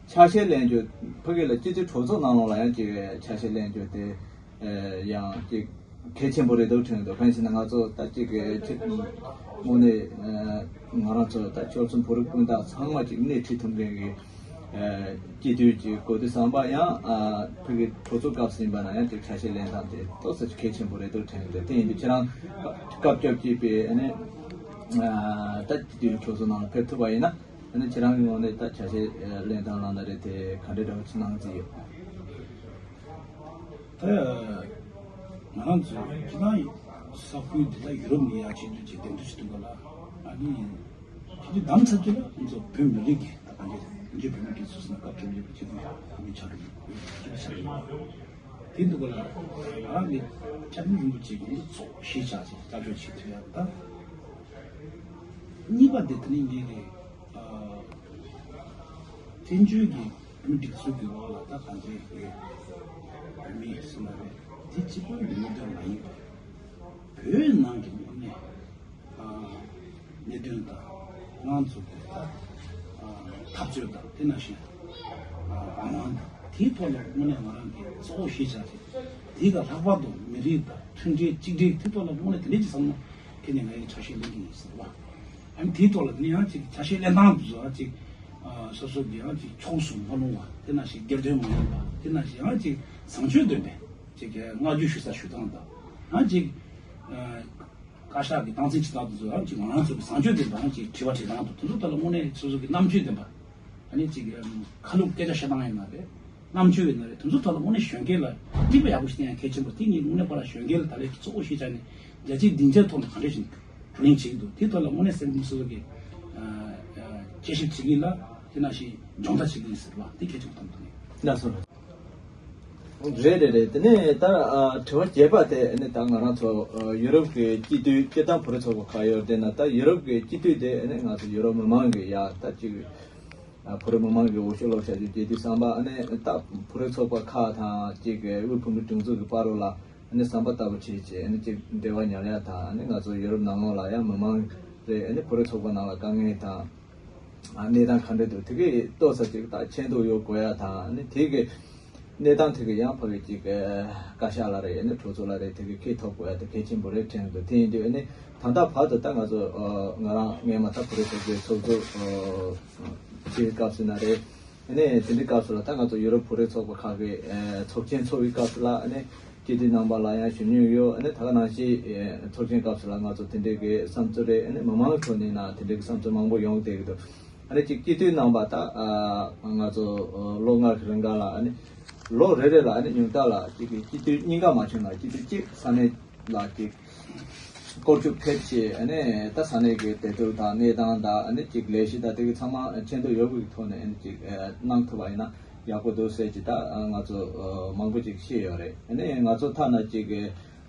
ཆ་ཤས་ལེན་རྒྱུ་ཕ་གི་ལ་སྤྱི་འཐུས་གྲོས་ཚོགས་ནང་ལོགས་ལ་ཡང་ཅིག་ཆ་ཤས་ལེན་རྒྱུ་དེ། ཨ་ཡང་ཅིག་གལ་ཆེན་པོ་རེད་འདུག་དྲན་འདུག་གང་ཡིན་ཟེར་ན་ང་ཚོ་ད་ཅིག་གི་ཅིག་དངོས་གནས་ཨ་ང་རང་ཚོ་ད་ཆོལ་གསུམ་བོད་རིགས་སྤུན་ཟླ་ཚང་མ་ཅིག་སྣེ་ཁྲིད་ཐུབ་མཁན་གྱི་ཨ་སྤྱི་འཐུས་ཅིག་དགོས་དུས་ཙམ་པ་ཡང་ཨ་ཕ་གི་གྲོས་ཚོགས་སྐབས་སུ་ཡིན་པ་ན་ཡང་ཅིག་ཆ་ཤས་ལེན་སྟངས་དེ་ཏོག་ཙམ་གལ་ཆེན་པོ་རེད་འདུག་དྲན་འདུག་དེ་ཡིན་དུས་ཁྱེད་རང་སྐབས་བཅོ་བརྒྱད་པའི་ཨ་ནི་ཨ་ད་སྤྱི་འཐུས་གྲོས་ཚོགས་ནང་ལ་ཕེབས་ཐུབ་པ་ཡིན་ན་ཨ་ནི་ཁྱེད་རང་གི་ངོས་ནས་ད་ཆ་ཤས་ལེན་སྟངས་ལབ་ན་རེད་དེ་ག་འདྲ་འདྲ་བོ་ཅིག་གནང་རྩིས་ཡོད། ད་ང་རང་ཚོ་ཁྱེད་རང་ས་ཁུལ་འདི་ལ་ཡུ་རོབ་ནས་ཡར་ཕྱིན་དུས་ཀྱི་གདན་འདྲེན་ཞུ་དུས་ག་ལ་ཨ་ནི་ཁྱེད་ཚོ་གདམ་ཚར་དུས་ལ་ང་ཚོ་བོད་མི་རིགས་ཀྱི་ད་གང་ཅི་འཇུ་བོད་མི་རིགས་སུ་སུ་ན་སྐབས་བཅོ་བརྒྱད་པའི་སྤྱི་འཐུས་ཡག་པོ་ཆགས་ཀྱི་ཡོད་ཆགས་ཀྱི་ཡོད། དེ་འདུག་ག་ལ་ང་རང་གི་སྐྱབས་མགོན་རིན་པོ་ཆེ་གི་ཚོགས་གཞིས་ཆགས་ཅིག་སྐྱབས་བཅོལ་བྱེད་ཐུབ་ཡག་ད་གཉིས་པ་དེ་དེ་ནི་ངེད་ཀྱི་བཙན་བྱོལ་གྱི་བོད་མིའི་སྒྲིག་འཛུགས་ཀྱི་འོག་ལ་ད་གང་ཅིའི་བོད་མི་ཟེར་ན་རེད་དེ་གཅིག་པུའི་གནད་དོན་མ་ཡིན་པར་བོད་ནང་གི་དངོས་གནས་གནད་དོན་དང་ང་ཚོ་གི་ད་འཐབ་རྩོད་དང་དེ་ནང་བཞིན་རང་དབང་དང་དེའི་ཐོག་ལ་དངོས་གནས་ང་རང་གི་གཙོ་བོ་གཞི་བཞག་ཅིག་དེའི་ཀ་ལྷག་པར་དུ་མི་རིགས་དང་མཐུན་སྒྲིལ་གཅིག་སྒྲིལ་དེ་ཐོག་ལ་དངོས་གནས་དེ་འདྲས་ཀྱི་བསམ་བློ་ཁྱེད་ནས་ང་ཡི་ཆ་ཤས་ལེན་གྱི་ཡིན་ཟེར་བ། ཨ་ནི་དེའི་ཐོག་ལ་དེ་ནས་ཡང་ཅིག་ཆ་ཤས་ལེན་སྟངས་དེ་ཚོ་ཡང་ཅིག་ཨ་སོ་སོ་གི་ཡང་ཅིག་ཕྱོགས་སུ་མ་ལྷུང་བ་དེ་ནང་བཞིན་སྒེར་དོན་མ་ཡིན་པ་དེ་ནང་བཞིན་ཡང་ཅིག་བཟང་སྤྱོད་ལྡན་པའི་ཅིག་བསྔགས་བརྗོད་ཞུ་ས་ཞུ་སྟངས་དང་ཡང་ཅིག་ཨ་བཀའ་ཤག་གི་སྟངས་འཛིན་བྱེད་སྟངས་དེ་ཚོ་ཡང་ཅིག་ང་རང་ཚོ་གི་བཟང་སྤྱོད་ལྡན་པ་ཡང་ཅིག་དྲི་བ་དྲི་སྟངས་དང་དེ་ཚོ་ཐོག་ལ་དངོས་གནས་སོ་སོ་གི་རྣམ་དཔྱོད་ལྡན་པ་ཨ་ནི་ཅིག་ཁ་ལུགས་སྐད་ཆ་བཤད་སྟངས་ཡིན་ན་རེད། རྣམ་དཔྱོད་ཡིན་ན་རེད། དེ་ཚོ་ཐོག་ལ་དངོས་གནས་གཞོན་སྐྱེས་ལ་གཉིས་པ་ཡག་པོ་ཞིག་བསྟན་ཡ་གལ་ཆེན་པོ་དེ་ངས་དངོས་གནས་ཁོ་རང་གཞོན་སྐྱེས་ལ་ད་ལས་གཙོ་བོ་ཞིག་བྱས་ནས་རྒྱལ་སྤྱིའི་སྡིངས་ཆའི་ཐོག་ནས་ག་འདྲ་ཞིག་བགྲོ་གླེང་བྱེད་ཀྱི་འདུག་དེ་ཐོག་ལ་དངོས་གནས་སེམས་ཁམས་སོ་སོ་གི་དཔྱད་ཞིབ་བྱེད་ཀྱི་ལ་དེ་ནང་བཞིན་སྦྱོང་བརྡར་བྱེད་ཀྱི་ཡིན་ཟེར་བ་དེ་གལ་ཆེན་པོ་དང་དུ་ངེས། ལགས་སོ། རེད་རེད་རེད། དེ་ནས་ད་ཨ་དྲི་བ་བརྒྱད་པ་དེ་ནི་ད་ང་རང་ཚོ་ཨ་ཡུ་རོབ་ཀྱི་སྤྱི་འཐུས་སྤྱིར་བཏང་བོད་རིགས་ཚོགས་པ་ཁག་ཡོད་དེ་ན་ད་ཡུ་རོབ་ཀྱི་སྤྱི་འཐུས་དེ་ནི་ང་ཚོ་ཡུ་རོབ་མི་མང་གི་ཡ་ད་ཅིག་ཨ་བོད་རིགས་མི་མང་གི་འོས་ཤོག་སློག་བྱ་རྒྱུ་བྱེད་དུས་ཙམ་པ་ཨ་ནི་ད་བོད་རིགས་ཚོགས་པ་ཁག་དང་ཅིག་དབུས་བོད་མིའི་སྒྲིག་འཛུགས་ཀྱི་བར་རུ་ལ་ཨ་ནི་ཟམ་པ་ལྟ་བུ་བྱས་བྱས་ཨ་ནི་ཅིག་འབྲེལ་བ་ཉར་ཡ་དང་ཨ་ནི་ང་ཚོ་ཡུ་རོབ་ནང་ལོགས་ལ་ཡང་མི་མང་རེད་ཨ་ནི་བོད་རིགས་ཚོགས་པ་ནང་ལ་དཀའ་ངལ་དང་ཨ་གནས་སྟངས་ག་འདྲ་འདུག་དེ་གའི་ཏོག་ཙམ་ཅིག་ད་མཁྱེན་རྟོགས་ཡོད་དགོས་ཡ་དང་ཨ་ནི་དེ་གའི་གནས་སྟངས་དེ་གའི་ཡང་ཕ་གི་ཅིག་བཀའ་ཤག་ལ་རེད་ཨ་ནི་གྲོས་ཚོགས་ལ་རེད་དེ་གའི་ཁེ་ཐོབ་དགོས་ཡ་དེ་གལ་ཆེན་པོ་རེད་དྲན་འདུག་དེ་ཡིན་དུས་ཨ་ནི་ད་ལྟ་བར་དུ་ད་ང་ཚོ་ཨ་ང་རང་སྔས་མ་ད་བོད་རིགས་ཚོགས་པའི་ཚོགས་གཙོ་ཨ་བྱེད་སྐབས་སུ་ན་རེད། ཨ་ནི་དེ་འདྲའི་སྐབས་སུ་ལ་ད་ང་ཚོ་ཡུ་རོབ་བོད་རིགས་ཚོགས་པ་ཁག་གི་ཨ་ཚོགས་ཆེན་ཚོགས་པའི་སྐབས་སུ་ལ་ཨ་ནི་སྤྱི་འཐུས་རྣམ་པ་ལ་ཡང་ཞུ་མྱོང་ཡོད། ཨ་ནི་ད་ག་ནང་བཞིན་ཨ་ཚོགས་ཆེན་སྐབས་སུ་ལ་ང་ཚོ་དེ་འདྲའི་གི་བསམ་ཚུལ་རེད་ཨ་ནི་མི་མང་ཁྲོད་ནས་ན་དེ་འདྲའི་གི་བསམ་ཚུལ་མང་པོ་ཡོང་བསྡད་ཀྱི་འདུག་ཨ་ནི་གཅིག་སྤྱི་འཐུས་རྣམ་པ་ད་ཨ་ང་ཚོ་ཨ་ལོ་ལྔ་གི་རིང་ག་ལ་ཨ་ནི་ལོ་རེ་རེ་ལ་ཨ་ནི་ཉུང་མཐའ་ལ་གཅིག་གི་སྤྱི་འཐུས་གཉིས་ཀ་མ་བྱུང་ན་སྤྱི་འཐུས་གཅིག་ས་གནས་ལ་གཅིག་སྐོར་སྐྱོད་ཕེབས་བྱས་ཨ་ནི་ད་ས་གནས་ཀྱི་བདེ་སྡུག་དང་གནས་སྟངས་དང་ཨ་ནི་ཅིག་ལས་གཞི་དང་དེ་གི་ཚང་མ་མཁྱེན་རྟོགས་ཡོད་པའི་ཐོག་ནས་ཨ་ནི་ཅིག་ཨ་གནང་ཐུབ་པ་ཡིན་ན་ཡག་པོ་འདུག་ཟེར་གྱི་ད་ང་ཚོ་ཨ་མང་པོ་ཅིག་ཤེས་ཡོད་རེད། ཨ་ནི་ང་ཚོ་ཐ་ན་ཅིག་གི་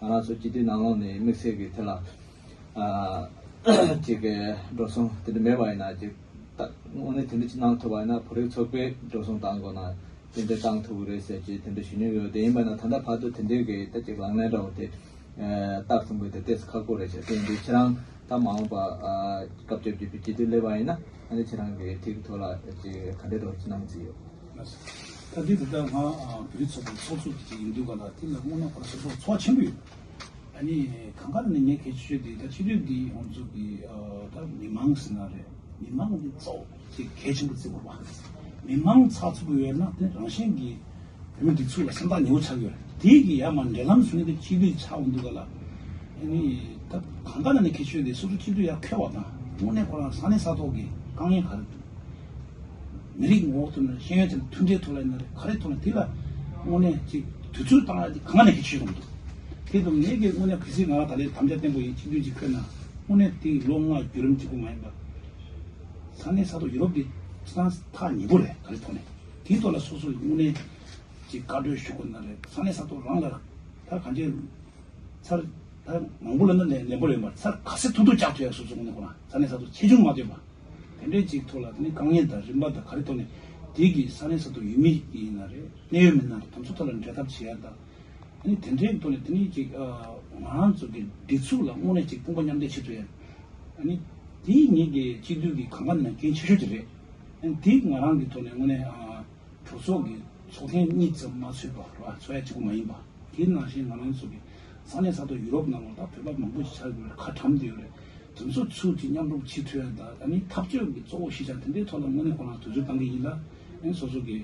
ང་རང་ཚོ་སྤྱི་འཐུས་ནང་ལོགས་ནས་དམིགས་བསལ་གྱི་དེ་ལ་ཨ་ཅིག་གི་འགྲོ་སོང་དེ་འདྲ་མེད་པ་ཡིན་ན་ཅིག་ད་དངོས་གནས་དེ་འདྲ་ཅིག་གནང་ཐུབ་པ་ཡིན་ན་བོད་རིགས་ཚོགས་པའི་འགྲོ་སོང་བཏང་དགོས་ན། དེ་འདྲ་བཏང་ཐུབ་ཀྱི་རེད་ཟེར་གྱི་དེ་འདྲ་ཞུ་མྱོང་ཡོད། དེ་ཡིན་པ་ན་ད་ལྟ་བར་དུ་དེ་འདྲའི་གི་ད་ཅིག་ལག་ལེན་འདྲ་བོ་དེ་ཨ་བསྟར་ཐུབ་མཁན་དེ་ཏོག་ཙམ་ཁག་པོ་རེད་ཤག་དེ་ཡིན་དུས་ཁྱེད་རང་ད་མ་འོངས་པ་ཨ་སྐབས་བཅོ་བརྒྱད་པའི་སྤྱི་འཐུས་སླེབས་པ་ཡིན་ན་ཨ་ནི་ཁྱེད་རང་གི་དེ་གི་ཐོག་ལ་ཅིག་ག་འདྲའི་འདྲ་བོ་ཅིག་གནང་རྩིས་ཡོད། ད་འདི་ད་ལྟ་ང་ཨ་བོད་རིགས་ཚོགས་པའི་ཚོགས་གཙོ་དེ་ཅིག་ཡིན་དུས་ག་ལ་དེ་ལ་དངོས་གནས་ཁོ་རང་སོ་སོར་ཚོར་བ་ཆེན་པོ་ཡོད། ཨ་ནི་གང་ག་ནས་ངས་གལ་ཆེ་ཤོས་དེ་ད་སྤྱི་འཐུས་འདི་ང་ཚོ་གི་ཨ་ད་མི་མང་ཟེར་ན་རེད། མི་མང་འདི་གཙོ་བོ་ཅིག་གལ་ཆེན་པོ་བརྩི་དགོས་པ། མི་མང་ཚགས་ཚུད་པོ་ཡོད་ན་དེ་རང་བཞིན་གྱིས་བོད་མི་སྒྲིག་འཛུགས་ལ་སེམས་ཐག་ཉེ་བོ་ཆགས་ཀྱི་ཡོད་རེད། དེ་གི་ཡ་མ་འབྲེལ་ལམ་བཟུང་ནས་དེ་སྤྱི་འཐུས་ཆགས་འོང་དུས་ག་ལ། ཨ་ནི་ད་གང་ལྟར་ན་ནས་གལ་ཆེ་ཤོས་དེ་སོ་སོ་སྤྱི་འཐུས་ཡར་འཁོད་པ་དང་དངོས་གནས་ཁོ་རང་ས་གནས་ས་ཐོག་གི་དཀའ་ངལ་ག་རེ་འདུག་མི་རིགས་ངོ་བོ་ཐོག་ནས་ཤེས་ཡོན་ཐོག་ནས་མཐུན་སྒྲིལ་ཐོག་ལ་ཡིན་ན་རེད་ག་རེ་ཐོག་ནས་དེ་ལ་དངོས་གནས་ཅིག་དུས་ཚོད་བཏང་ཡ་དེ་གང་ནས་ཀྱི་ཆེད་དུ་འདུག་དེ་དུ་ངེད་ཀྱི་དངོས་གནས་གལ་སྲིད་ང་རང་ད་ལན་དམ་བཅའ་བརྟན་པོ་ཡིན་སྤྱི་འཐུས་ཅིག་འཁོད་ན་དངོས་གནས་དེ་ལོ་ལྔ་བརྒྱུད་རིམ་གཅིག་པུ་མ་ཡིན་པ་ས་གནས་ས་ཐོག་ཡུ་རོབ་དེ་ས་ཐག་ཉེ་པོ་རེད་ག་རེ་ཐོག་ནས་དེའི་ཐོག་ལ་སོ་སོ་དངོས་གནས་ཅིག་བཀའ་འཁྲོལ་ཞུ་དགོས་ན་རེད་ས་གནས་ས་ཐོག་རང་ལ་ད་གང་ཅི་ཚར། ད་མང་པོ་ལབ་ན་ལན་ལན་པོ་ལེན་པར་ཚར་ག་ཚོད་ཐུབ་ཐུབ་བཅག་ཐུབ་ཡ་སོ་སོ་ངོས་ནས་ཁོ་རང་ས་གནས་ས་ཐོག་ཆེ་ཆུང་མ་ལྟོས་པ། དེ་འདྲའི་ཅིག་ཐོག་ལ་དེ་ནི་དཀའ་ངལ་དང་རིམ་པ་དང་ག་རེ་ཐོག་ནས་དེ་གི་ས་གནས་ས་ཐོག་ཡུལ་མི་ཡིན་ན་རེད། གནད་ཡོད་མི་སྣ་རེད། དེ་ཚོ་ཐོག་ལ་འབྲེལ་ཐབས་བྱེད་ཡ་དང་། ཨ་ནི་དེ་འདྲའི་ཐོག་ནས་དེ་ནི་ཅིག་ང་རང་ཚོ་གི་སྒྲིག་འཛུགས་ལ་དངོས་གནས་ཅིག་དཔུང་པ་མཉམ་འདེགས་བྱེད་ཐུབ་ཡ། ཨ་ནི་དེ་ངེད་ཀྱི་སྤྱི་འཐུས་ཀྱི་གང་ག་ནས་འགན་ཆེ་ཤོས་ཅིག་རེད། ཨ་ནི་དེ་ང་རང་གི་ཐོག་ནས་དངོས་གནས་གྲོས་ཚོགས་ཀྱི་ཚོགས་ཐེངས་གཉིས་ཙམ་མ་ཚུད་པ་རེད་བ། ཚོགས་ཡ་གཅིག་པུ་མ་ཡིན་པ། དེ་ནང་བཞིན་ང་རང་ཚོ་གི་ས་གནས་ས་ཐོག་ཡུ་རོབ་ནང་ལ་ད་བོད་པ་མང་པོ་ཞིག་ཆགས་ཡོད་རེད། ཁ་གྲམ་བསྡད་ཡོད་རེད། དེ་ཚོ་ཚུར་གྱི་མཉམ་རུབ་བྱེད་ཐུབ་ཡ་དང་། ད་ནི་འཐབ་རྩོད་ཀྱི་གཙོ་བོ་གཞི་བཞག་དེ་འདྲའི་ཐོག་ལ་དངོས་གནས་ཁོ་རང་དུས་ཚོད་བཏང་གི་ཡིན་ལ། ཨ་ནི་སོ་སོ་གི་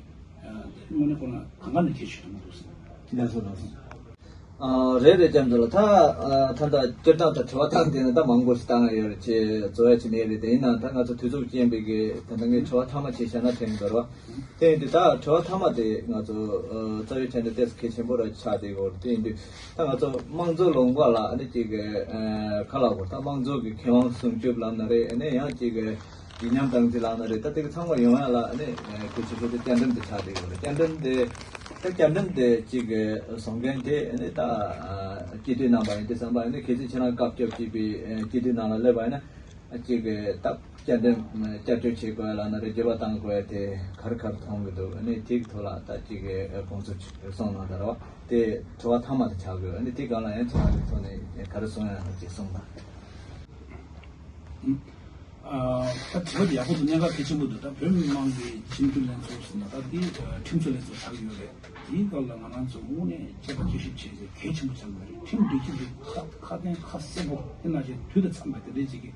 དངོས་གནས་ཁོ་རང་གང་ག་ནས་གལ་ཆེ་ཐུབ་མ་འདུག་ཟེར། ལགས་སོ་ལགས་སོ། ཨ་རེད་རེད། ལྕམ་ཚོ་ལ་ད་ཨ་ད་ལྟ་སྐྱོར་སྟངས་དང་དྲི་བ་ཐག་འདི་ནི་ད་མང་པོ་ཞིག་བཏང་ཡོད་རེད། ཅེས་རྫོགས་ཡ་ཅི་མེད་རེད། དེ་ཡིན་ན་ད་ང་ཚོ་དུས་ཚོད་རྐྱེན་པས་ཀྱི་ད་ལྟ་ངས་དྲི་བ་ཐ་མ་ཅིག་བྱས་ན་དྲན་གྱི་འདུག་ར་བ། དེ་ཡིན་དུས་ད་དྲི་བ་ཐ་མ་དེ་ང་ཚོ་ཨ་རྩ་བའི་ཆ་ནས་ཏོག་ཙམ་གལ་ཆེན་པོ་ར་ཆགས་བསྡད་ཡོད་རེད། དེ་ཡིན་དུས་ད་ང་ཚོ་དམངས་གཙོ་ལུང་པ་ལ་ཨ་ནི་ཅིག་གི་ཨ་ག་ལབ་དགོས། ད་དམངས་གཙོ་གི་ཁེ་དབང་སྲུང་སྐྱོབ་ལབ་ན་རེད། ཨ་ནི་ཡང་ཅིག་གི་ཡིན་མཉམ་སྟངས་འཛིན་ལབ་ན་རེད། ད་དེ་གི་ཚང་མ་ཡོང་ཡ་ལ་ཨ་ནི་ཨ་གལ་ཆེ་ཤོས་དེ་བཅའ་ཁྲིམས་དེ་ཆགས་བསྡད་ཡོད་རེད། བཅའ་ཁྲིམས་དེ་ད་བཅའ་ཁྲིམས་དེ་ཅིག་གི་བཟོ་མཁན་དེ་ཨ་ནི་ད་ཨ་སྤྱི་འཐུས་རྣམ་པ་ཡིན་དུས་ཙམ་པ། ཨ་ནི་གལ་སྲིད་ཁྱེད་རང་སྐབས་བཅོ་བརྒྱད་པའི་ཨ་སྤྱི་འཐུས་ནང་ལ་སླེབས་པ་ཡིན་ན། ཨ་ཅིག་གི་ད་བཅའ་ཁྲིམས་བསྐྱར་བཅོས་བྱེད་དགོས་ལབ་ན་རེད། བརྗོད་པ་བཏང་དགོས་དེ་ག་རེ་ག་རེ་མཐོང་གི་འདུག་ཨ་ནི་དེའི་ཐོག་ལ་ད་ཅིག་གི་དགོངས་ཚུལ་གསུངས་གནང་དང་རེད་བ། དེ་དྲི་བ་ཐ་མ་དེ་ཆགས་དགོས། ཨ་ནི་དེ་སྒང་ལ་ཡང་ཁྱེད་རང་གི་ཐོག་ནས་ག་རེ་གསུང་ཡ་ཡོད་ན་ཅིག་གསུངས་དང་། ཨ་ད་དྲི་བ་དེ་ཡག་པོ་འདུག་གནད་འགག་གལ་ཆེན་པོ་འདུག་ད་བོད་མི་མང་གི་ཁྲིམས་རྩོད་ལྷན་ཚོགས་ཟེར་ན་ད་དེ་ཁྲིམས་རྩོད་ལྷན་ཚོགས་ཆགས་ཀྱི་ཡོད་རེད། དེའི་སྐབས་ལ་ང་རང་ཚོ་དངོས་གནས་དཔྱད་པ་དཔྱད་ཞིབ་བྱས་ཏེ་གལ་ཆེན་པོ་ཆགས་ཀྱི་ཡོད་རེད། ཁྲིམས་སྒྲིག་གཞི་འདི་ཁ་ཁ་གཏན་ཁ་གསལ་པོ། དེ་ནང་བཞིན་དུས་དང་འཚམས་པའི་དེ་འདྲའི་ཅིག་གི་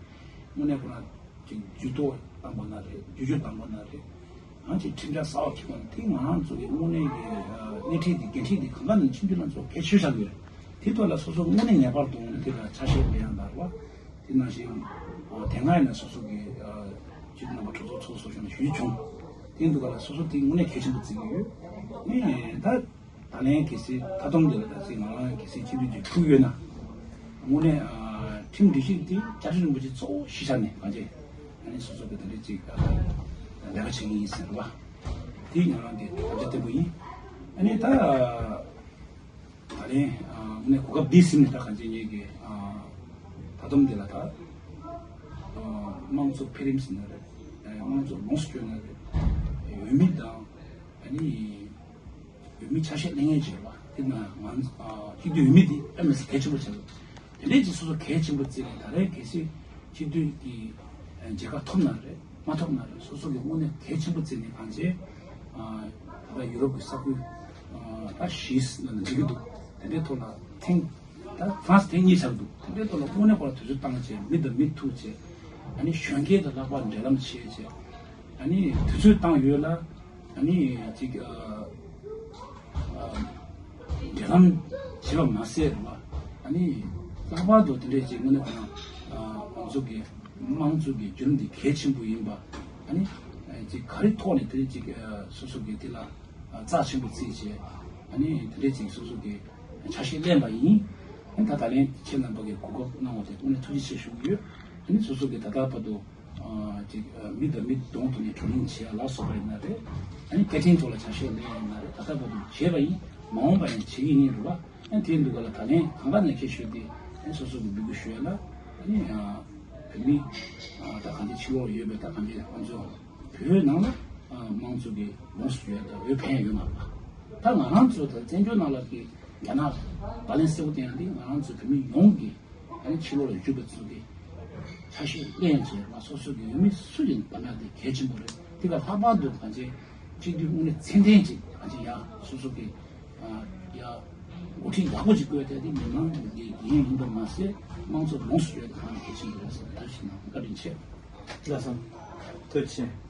དངོས་གནས་ཁོ་རང་ཅིག་ཇུས་གཏོགས་བཏང་པ་ན་རེད། བསྒྱུར་བཅོས་བཏང་པ་ན་རེད། ཡང་ཅིག་ཁྲིམས་འཆར་གསར་པ་ཁྱེར་བ་ན་དེ་ང་རང་ཚོ་གི་དངོས་གནས་ཀྱི་ཨ་སྣེ་ཁྲིད་དེ་འགན་འཁྲི་དེ་གང་ག་ནས་ཁྲིམས་རྩོད་ལྷན་ཚོགས་གལ་ཆེ་ཤོས་ཆགས་ཀྱི་ཡོད་རེད། དེ་ཐོག་ལ་སོ་སོ་དངོས་གནས་ངེས་པར་དུ་དངོས་གནས་དེ་ལ་ཆ་ཤས་ལེན་ཡང་ལ་རེད་བ། དེ་ནང་བཞིན་ཨ་དེ་སྔ་ཡིན་ན་སོ་སོ་གི་ཨ་སྤྱི་འཐུས་རྣམ་པ་གྲོས་ཚོགས་ཚོགས་གཙོ་ཞུ་ན་ཞུ་རྒྱུ་བྱུང་། དེ་འདུག་ག་ལ་སོ་སོ་དེ་དངོས་གནས་གལ་ཆེན་པོ་བརྩི་གི་ཡོད། ཨེ་ད། ད་ལན་གལ་སྲིད་མཐའ་སྡོམ་དེ་ལ་ད་གཟིགས་ང་རང་གལ་སྲིད་སྤྱི་འཐུས་ཀྱི་ཐུག་ཡོད་ན། དངོས་གནས་ཨ་ཁྲིམས་སྒྲིག་གཞི་འདི་བཅའ་ཁྲིམས་རིན་པོ་ཆེ་གཙོ་བོ་གཞི་ཆགས་ནས་གང་ཅི། ཨ་ནི་སོ་སོ་གི་དེ་འདྲའི་ཅིག་ཨ་ལས་ཀ་བྱེད་ཀྱི་ཡིན་ཟེར་བ། དེ་ང་རང་གི་དམ་བཅའ་བརྟན་པོ་ཡིན། ཨ་ནི་ད་ད་ལན་ཨ་དངོས་གནས་གོ་སྐབས་འདི་ཟིན་ནས་ད་གང་ཅི་ངེད་ཀྱི་ཨ་མཐའ་སྡོམ་དེ་ལ་ད་ཨ་དམངས་གཙོ་འཕེལ་རིམ་ཟེར་ན་རེད། དམངས་གཙོ་ལོངས་སུ་སྤྱོད་ན་རེད། འོས་མི་དང་ཨ་ནི། འོས་མི་ཆ་ཤས་ལེན་མཁན་ཅིག་ཡོད་པ། དེ་ན་ང་ཨ་སྤྱི་འཐུས་འོས་མི་དེ་ཨ་མི་སི་གལ་ཆེན་པོ་ཆགས་འདུག་དེ་འདྲས་ཀྱི་སོ་སོ་གལ་ཆེན་པོ་བརྩིས་ནས་ད་རེས་གལ་སྲིད་སྤྱི་འཐུས་ཀྱི་ཨ་མཇལ་ཁ་ཐོབ་ན་རེད། མ་ཐོབ་ན་རེད། སོ་སོ་གི་དངོས་གནས་གལ་ཆེན་པོ་བརྩིས་ནས་གང་བྱས་ཨ་ད་ལྟ་ཡུ་རོབ་ཀྱི་ས་ཁུལ་ཨ་ད་བཞི་ལ་ནས་འགྲིག་གི་འདུག་དེ་འདྲའི་ཐོག་ལ་ཐེངས་ད་ཧྥ་རན་སི་ཐེངས་གཉིས་ཆགས་འདུག་དེ་འདྲའི་ཐོག་ལ་དངོས་གནས་ཁོ་རང་དུས་ཚོད་བཏང་བྱས་མི་དང་མི་ཐུག་བྱས་ཨ་ནི་གཞོན་སྐྱེས་དང་ལྷག་པར་འབྲེལ་ལམ་བྱས་བྱས་ཨ་ནི་དུས་ཚོད་བཏང་ཡོད་ལ། ཨ་ནི་ཅིག་ཨ་ཨ་འབྲེལ་ལམ་བྱེད་པ་མ་ཟད་རེད་བ། ཨ་ནི་ལྷག་པར་དུ་དེ་འདྲས་ཅིག་དངོས་གནས་ཁོ་རང་ཨ་ང་ཚོ་གི་དམངས་གཙོ་གི་བརྒྱུད་རིམ་འདི་གལ་ཆེན་པོ་ཡིན་པ། ཨ་ནི་ཨ་ཅིག་ག་རེ་ཐོག་ནས་དེ་འདྲས་ཅིག་ཨ་སོ་སོ་གི་དེ་ལ་ཨ་རྩ་ཆེན་པོ་བརྩིས་བྱས། ཨ་ནི་དེ་འདྲས་ཅིག་སོ་སོ་གི་ཆ་ཤས་ལེན་པ་ཡིན། ཨ་ནི་ད་ད་ལན་ཁྱེད་རྣམ་པ་གི་གོ་སྐབས་གནང་བ་དེ་དངོས་གནས་ཐུགས་རྗེ་ཆེ་ཞུ་གི་ཡོད། ཨ་ནི་སོ་སོ་གི་ད་ལྟ་བར་དུ། ཨ་ཅིག་ཨ་མི་དང་མི་གདོང་ཐུག་ནས་བགྲོ་གླེང་བྱེད་ཡ་ལ་སོགས་པ་ཡིན་ན་རེད། ཨ་ནི་སྐད་འཕྲིན་ཐོག་ལ་ཆ་ཤས་ལེན་ཡ་ཡིན་ན་རེད། ད་ལྟ་བར་དུ་བྱས་པ་ཡིན། མ་འོངས་པ་ཡང་བྱེད་ཀྱི་ཡིན་རེད་བ། ཨ་ནི་དེ་འདུག་ག་ལ་ད་ལན་གང་ག་ནས་ཁྱེད་ཞུས་ཏེ་ཨ་ནི་སོ་སོ་གི་འབོད་སྐུལ་ཞུ་ཡ་ལ་ཨ་ནི་ཨ་བོད་མི་ཨ་ད་གང་ཅི་ཕྱི་ལོགས་ཡོད་པའི་ད་གང་ཅི་ང་ཚོ་བོད་ནང་ལ་ཨ་དམངས་གཙོ་གི་ལོངས་སུ་སྤྱོད་ཡ་ད་འོས་འཕེན་ཡ་ཡོད་མ་རེད་བ། ད་ང་རང་ཚོ་ད་བཙན་བྱོལ་ནང་ལ་གི་རྒྱ་ནག་བ་ལན་གསལ་པོ་བསྟན་ཡ་འདི་ང་རང་ཚོ་བོད་མི་ཡོངས་ཀྱི་ཨ་ནི་ཕྱི་ལོགས་ལ་བཞུགས་པ་ཚོ་གི་ཆ་ཤས་ལེན་བྱས་ང་སོ་སོ་གི་འོས་མི་སུ་ཡིན་པ་ན་དེ་གལ་ཆེན་པོ་རེད། དེ་ག་ལྷག་པར་དུ་གང་ཅི་སྤྱི་འཐུས་དངོས་གནས་ཚད་ལྡན་ཅིག་གང་ཅི་ཡ་སོ་སོ་གི་ཨ་ཡ་འགོ་ཁྲིད་ཡག་པོ་ཅིག་བསྐོས་ཏེ་དེ་མི་མང་གི་འགན་ཡིན་པ་མ་ཟད་དམངས་གཙོ་ལོངས་སུ་སྤྱོད་དེ་གང་གལ་ཆེན་པོ་རེད་ཟེར་ད་ཞིག་ན་བཀའ་དྲིན་ཆེ། ལགས་སོ། ཐུགས་རྗེ་ཆེ།